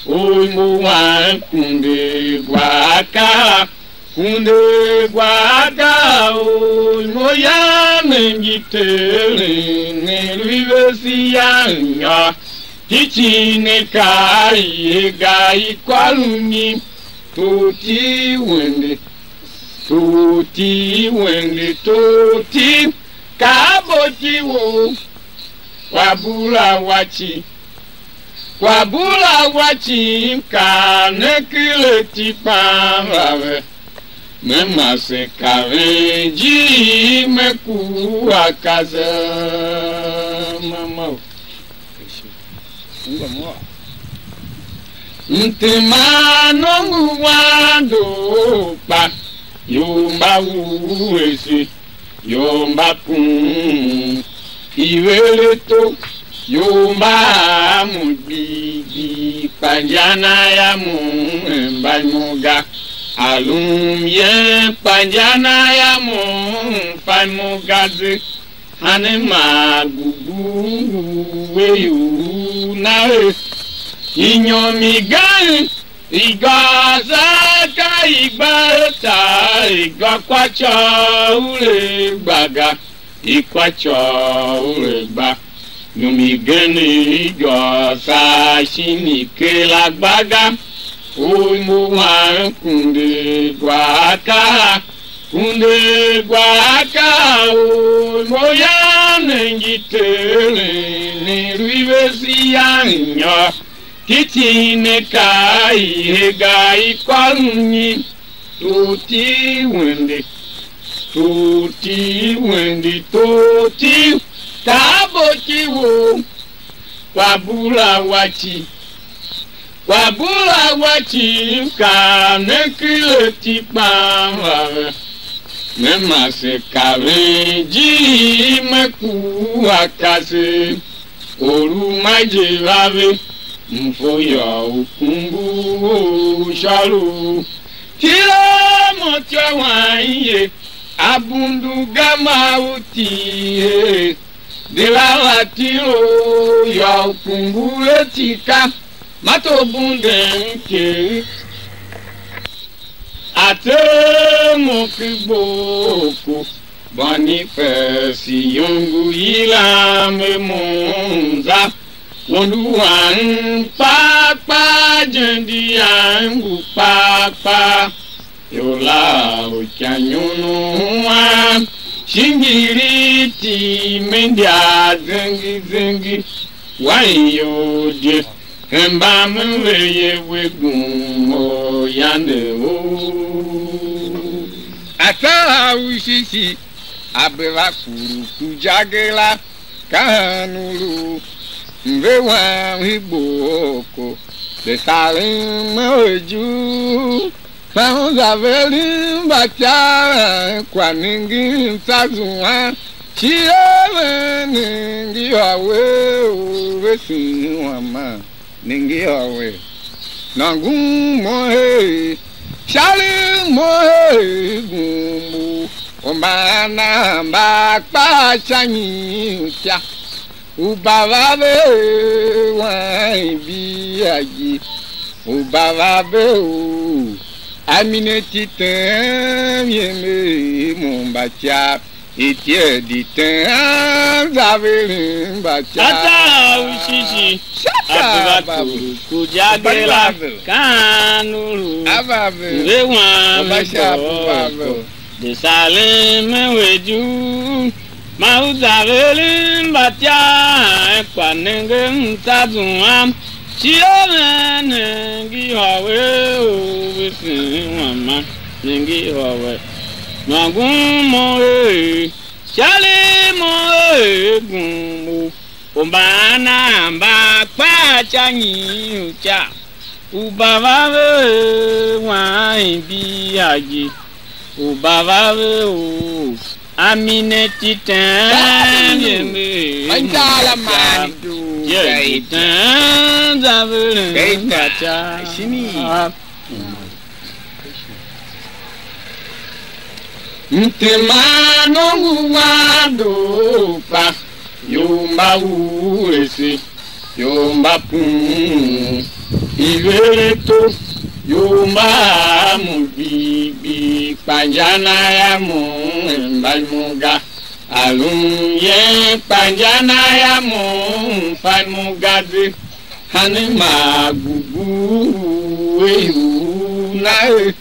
u i ngu wan kunde gwa a kar, kunde gwa a kar, u i mo yan ngi teren, ne lu i vese yan yô. Titi ne ka i ga i kôr u nyi? Toti wende, toti wende, toti ka bo ki wo, kwa bula wa ci, kwa bula wa ci, ka ne kile ti kpan va ve, me mase kaven ijir me ku a kaza mama. Ungwa mo. Mtema nongo wando kpa, yomba wuese, yomba pum, ivere to, yomba mu gbi gbi, kpa inja na ya mo emba mo ga, alum yen kpa inja na ya mo fa mo ga ze. Hanema gugu ngu we u na e, inyom i gan i gôô za ka i gba a tar, i gba kwachô u le gba ga, i kwachô u le gba. Yum igen i gôô saa shin i kera gba ga, u i ngu wan kunde gwa a kar, kunde gba a kar u mo yan ngi teren, ne lu i vese yan yô, titi ne ka i he ga i kôr nyi? Toti wende, toti wende, toti ka bo ki wo, kwa bula wa ci. Kwa bula wa cii ka ne kile ti kpaa va ve, ne mase kaven ijir me kua kase, or u ma je va ve, mfo yô, u kumbu u shôr u tile mo ityô wang ye, a bundu ga ma u tii he. De la va tiro yô, u kungure tika, ma to bunden kegh. A tser mo ki gboko, Boniface yongo yilan me mo za. Wondu wang kpaa kpaa, je ndi yang ngu kpaa kpaa. Ior la u ikanyon u wam, shingir i iti me india zengi zengi, wa ior je, hemba me ve ye we gum or yande u. Ataa u shishi, a be va kuru ku jage la, ka han u lu, mve wam hiboko, de saren me ujuu. Kpa u za veren mbatyaren kwa nengen tsa zuan, shi a ven nenge yô, we u vesen wama, nenge yô, we nôngon mo her, sharem mo her, gumbu u mban a mba kpa sha nyi u ca. Uba va ve wan ibiaji, uba va ve u a mi ne titen yem er mo mba ca, ityel di ten za veren mba ca. Ata u shishi, a be va kuru ku jage la, kaan u lu, a va ve, ve wan me boko. De saren me we juu, ma u za veren mbatyaan kwa nengen mtsa zuam, shi a ven nenge hôwe u vesen wama, nenge hôwe. Nôngon mo er, sharem mo er gum u, u mban a mba kpaa ca nyi u ca. Uba va ve wan ibiaji, uba va ve u a mi ne titen ye me, manjala mani du ye titen za veren mbaca. Mteman nongo wando kpa, ior mba urese, ior mba pum, i ver ato, ior mba a mo gbii gbii, kpa inja na ya mo mba imo ga. A lun yen kpa inja na ya mo fa imo ga ze, hanma gugu u e u na e.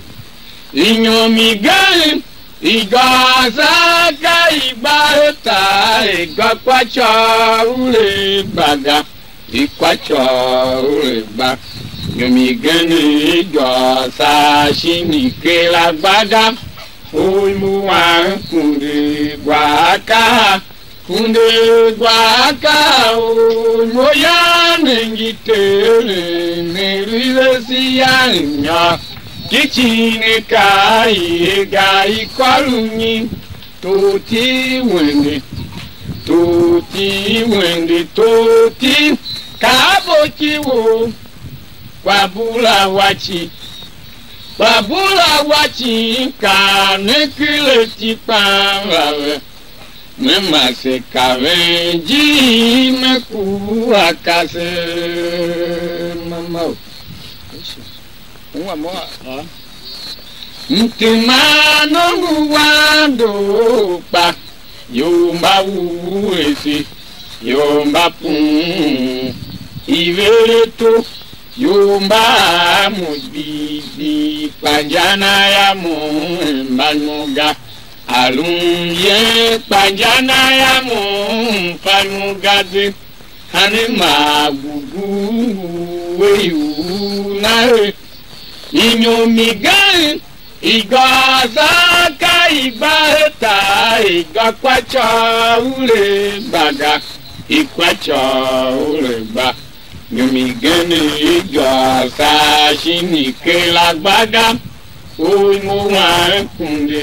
Inyom igen i gôô sa ka i gba a tar, i gba kwachôghol u le gba ga, i kwachôghol u le gba. Inyom igen i gôô sa shin i kera gba ga, u i mu wan kunde gwa a kaha. Kunde gwa ka u mo yan ngi teren, ne lu i vese yan nyô. Kicin ne ka i ga i kôr u nyi? Toti wende, toti wende, toti ka bo ki wo, kwa bula wa ci, kwa bula wa ci ka ne kile ti kpan va ve. Me ma se kaven ijir me kua kase. Mama o. Ungwa mo a. Mtima nungu wando kpa, yomba uwese, yomba pum, ivere to, yomba mo gbi gbi, kpa inja na ya mo mba mo ga. Alun yen kpa inja na ya mo mfa mo ga ze, hanma gugu we u na he. Inyom igen i gôô sa ka i gba he tar, i gba kwachôghol u le gba ga, i kwachôghol u le gba. Inyom igen i gôô sa shin i kera gba ga. Oi mo wan kunde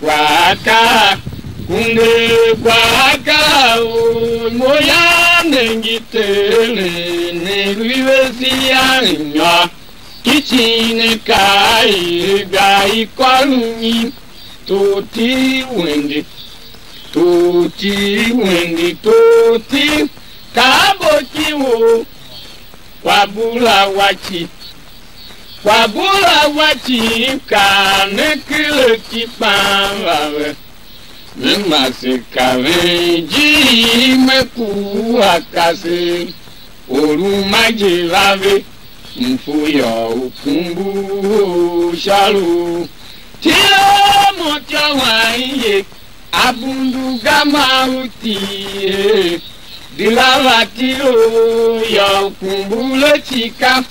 gwa ka, kunde gwa ka, oi mo ya ne ngi teren, ne lu i vese ya nyô. Kicin ne ka i ga i kôr u nyi? Toti wende, toti wende, toti ka bo ki wo. Kwa bula wa ci, kwa bula wa ci, ka ne kile ki kpan va ve. Me ma se kaven ijir me kua kase, or u ma je va ve, mfu yô, u kumbu u sha lu. Tile mo ityô wang ye, a bundu ga ma u ti ye. Di la va tile u yô, u kumbu le cika,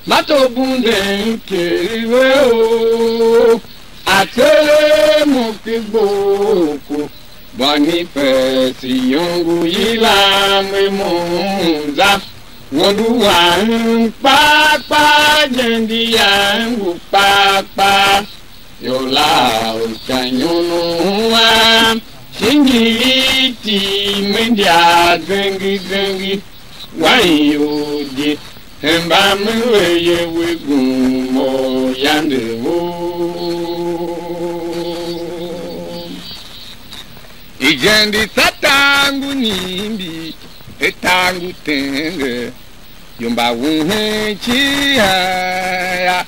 ma to bunden keri ve o. A tele mo ki gboko, Bonifesi yongo yilan me mo za. Wondu wang kpaa kpaa, jendi yang ngu kpaa kpaa. Yola u sha nyon u a, shingi i ti me ndia zengi zengi. Wan ior je, hemba me lu a ye we gum mo yande o. Ijen di Satan ngu nimbi, Etan ngu tenge, yumba wuhen ciha ya,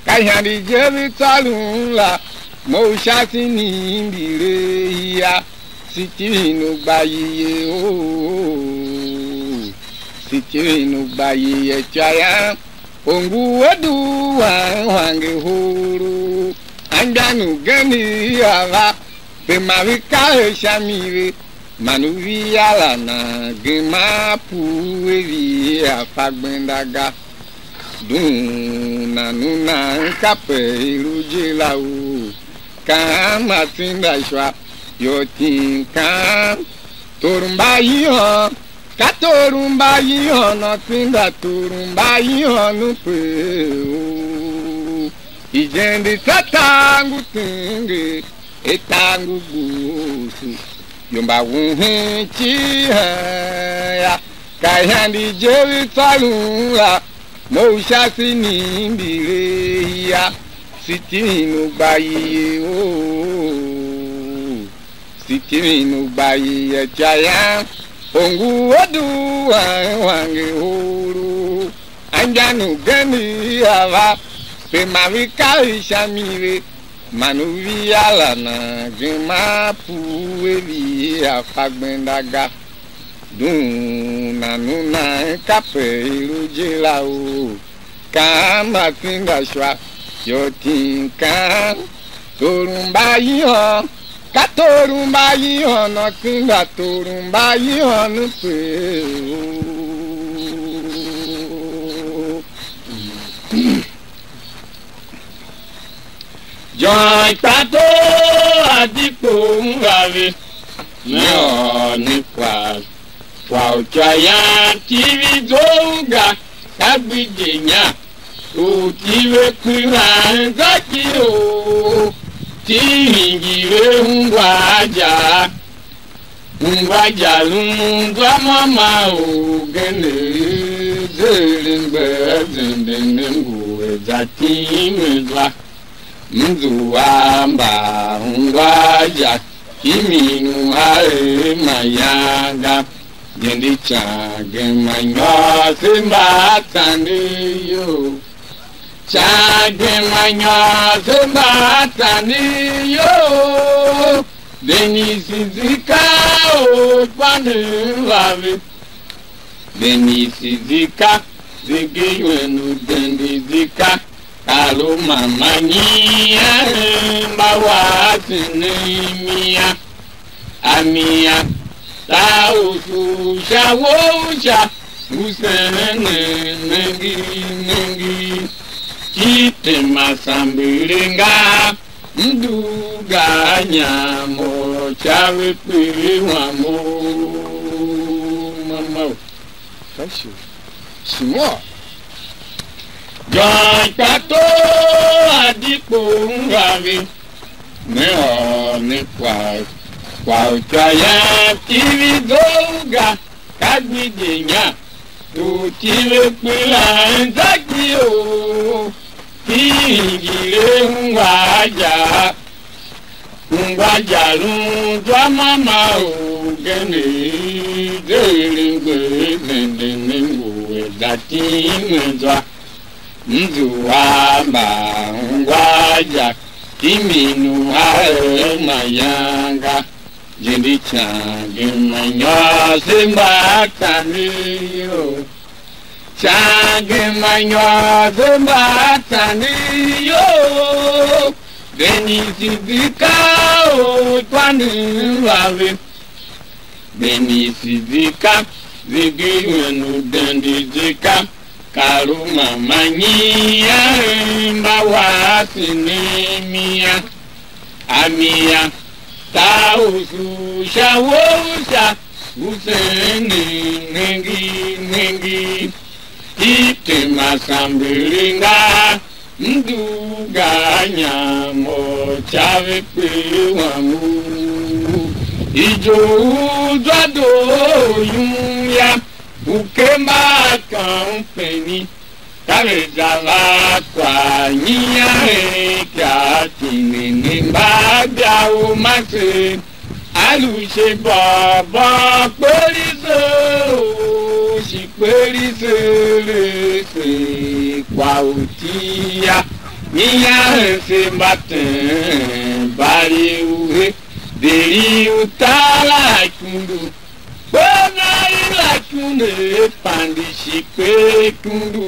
ka ihande je ve tsôron la, mo u sha si nimbi le ya, si timin u gba ye o, si timin u gba ye ya, ityô yam, u ngu a due wang hwange huru, anmgbian ugen a va, ve ma ve kahe sha mi ve, man u via la nan gema pue via fa gbenda ga. Dun nan u nan kape i lu je la u, ka hanma tsinda ishwa, ior tim kan, tor mba ihôn, ka tor u mba ihôn, ôr tsinda tor u mba ihôn u pe u. Ijen di Satan ngu tenge, Etan ngu gusu, yumba wuhen ciha ya, ka ihande je ve tsôron la, mo u sha si nimbi le ya, si timin u gba ye o. Sitirin u gba i ya ca yam, u ngu a due wange huru, anmgbian ugen i a va, pe ma ve kav sha mi ve, man u via la nan gema pue via fa gbenda ga. Dughun nan u nan kape i lu je la u kaan ma tsinda shwa, yô, tim kaan, tor u mbayihôn, ka tor u mbayihôn, nô tsinda tor u mbayihôn u tseegh. Jôôn kpa tor a di kpo u va ve, ne ôr ne kwagh, kwagh u ca yan TV zough ga, ka gbidye nya, u TV kpiran zaki u, TV hingir a ungwa a ja. Ungwa ja lun zwa mama u genev, zeren gbe zenden ne ngu a za tim zwa. M zua mba ungwa ja, kimin u a er mayange, je ndi ican gema nyôr se mba a tande iyol. Ican gema nyôr se mba a tande iyol. Denise Zika, orkpanden va ve. Denise Zika, zegewen u Denise Zika, kar u mama nyian mba wase ne mia. A mia, ta u su sha wou sha, u senen nengi nengi, ki tema sambere nga, m dugh ga a nyam u ca ve kpiligh wam u mama u. Ka shi, shi mo. Jôôn kpa tor a di kpo u nga ve, ne ôr ne kwagh, kwagh u ca yan TV zough ga, ka gbidye nya, u TV kpilan zaki u, ki hingir a ungwa a ja. Ungwa ja lun zwa mama u genev, zeren gbe zenden ne ngu a za tim zwa. M zua mba ungwa ja, timin u a er mayange, je ndi ican gema nyôr se mba a tande iyol. Ican gema nyôr se mba a tande iyol. Denise Zika, orkpanden va ve. Denise Zika, zegewen u Denise Zika, kar u mama nyian mba wase ne mia. A mia, ta u su sha wou sha, u senen nengi nengi, i tema sambere nga, m dugh ga a nyam u ca ve kper wam u. Ijo u zwa doo yum ya, u kemba a kampeni, ka ve za va kwagh nyian er ikyav tinen mbaabia u masen, a lu shi bôr bôr kper i se u shi kper i se le se kwagh u iti ya, nyian er se mba teen bari u he, deri u tar la ikundu. Kper na i la ikundu, pande shi kper ikundu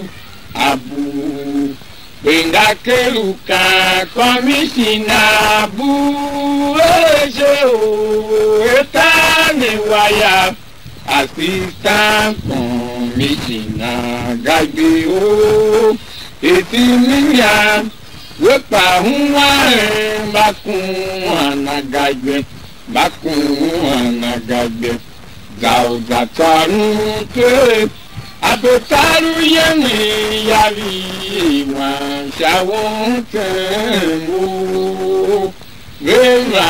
a bugh. Kpe nga ker u kan kômishina bugh, er je u etan ne wa ya, assistant commissioner ga gbe o, e timi ya, we kpa ungwa er mba kuan a ga gbe. Mba kuan a ga gbe, za u za tsôron ker, a be tar u yemen yavir i wan sha won tsen u, ve va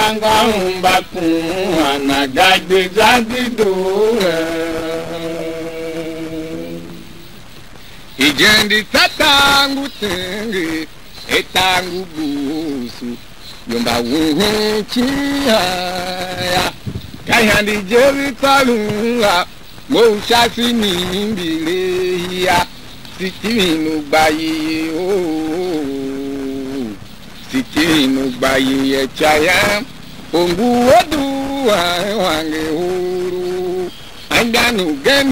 anngôu mba kuan a ga gbe za dedoo. Ijen di tsô tar ngu tenge, e tar ngu busu, ior mba wuhen icighan yô, ka ihande je ve tôvon la, mo u sha si ni mbile ya, Sitivin u gba ye, oh, Sitivin u gba ye, ya ca yam, u ngu a due wange uhuru, anmgbian ugen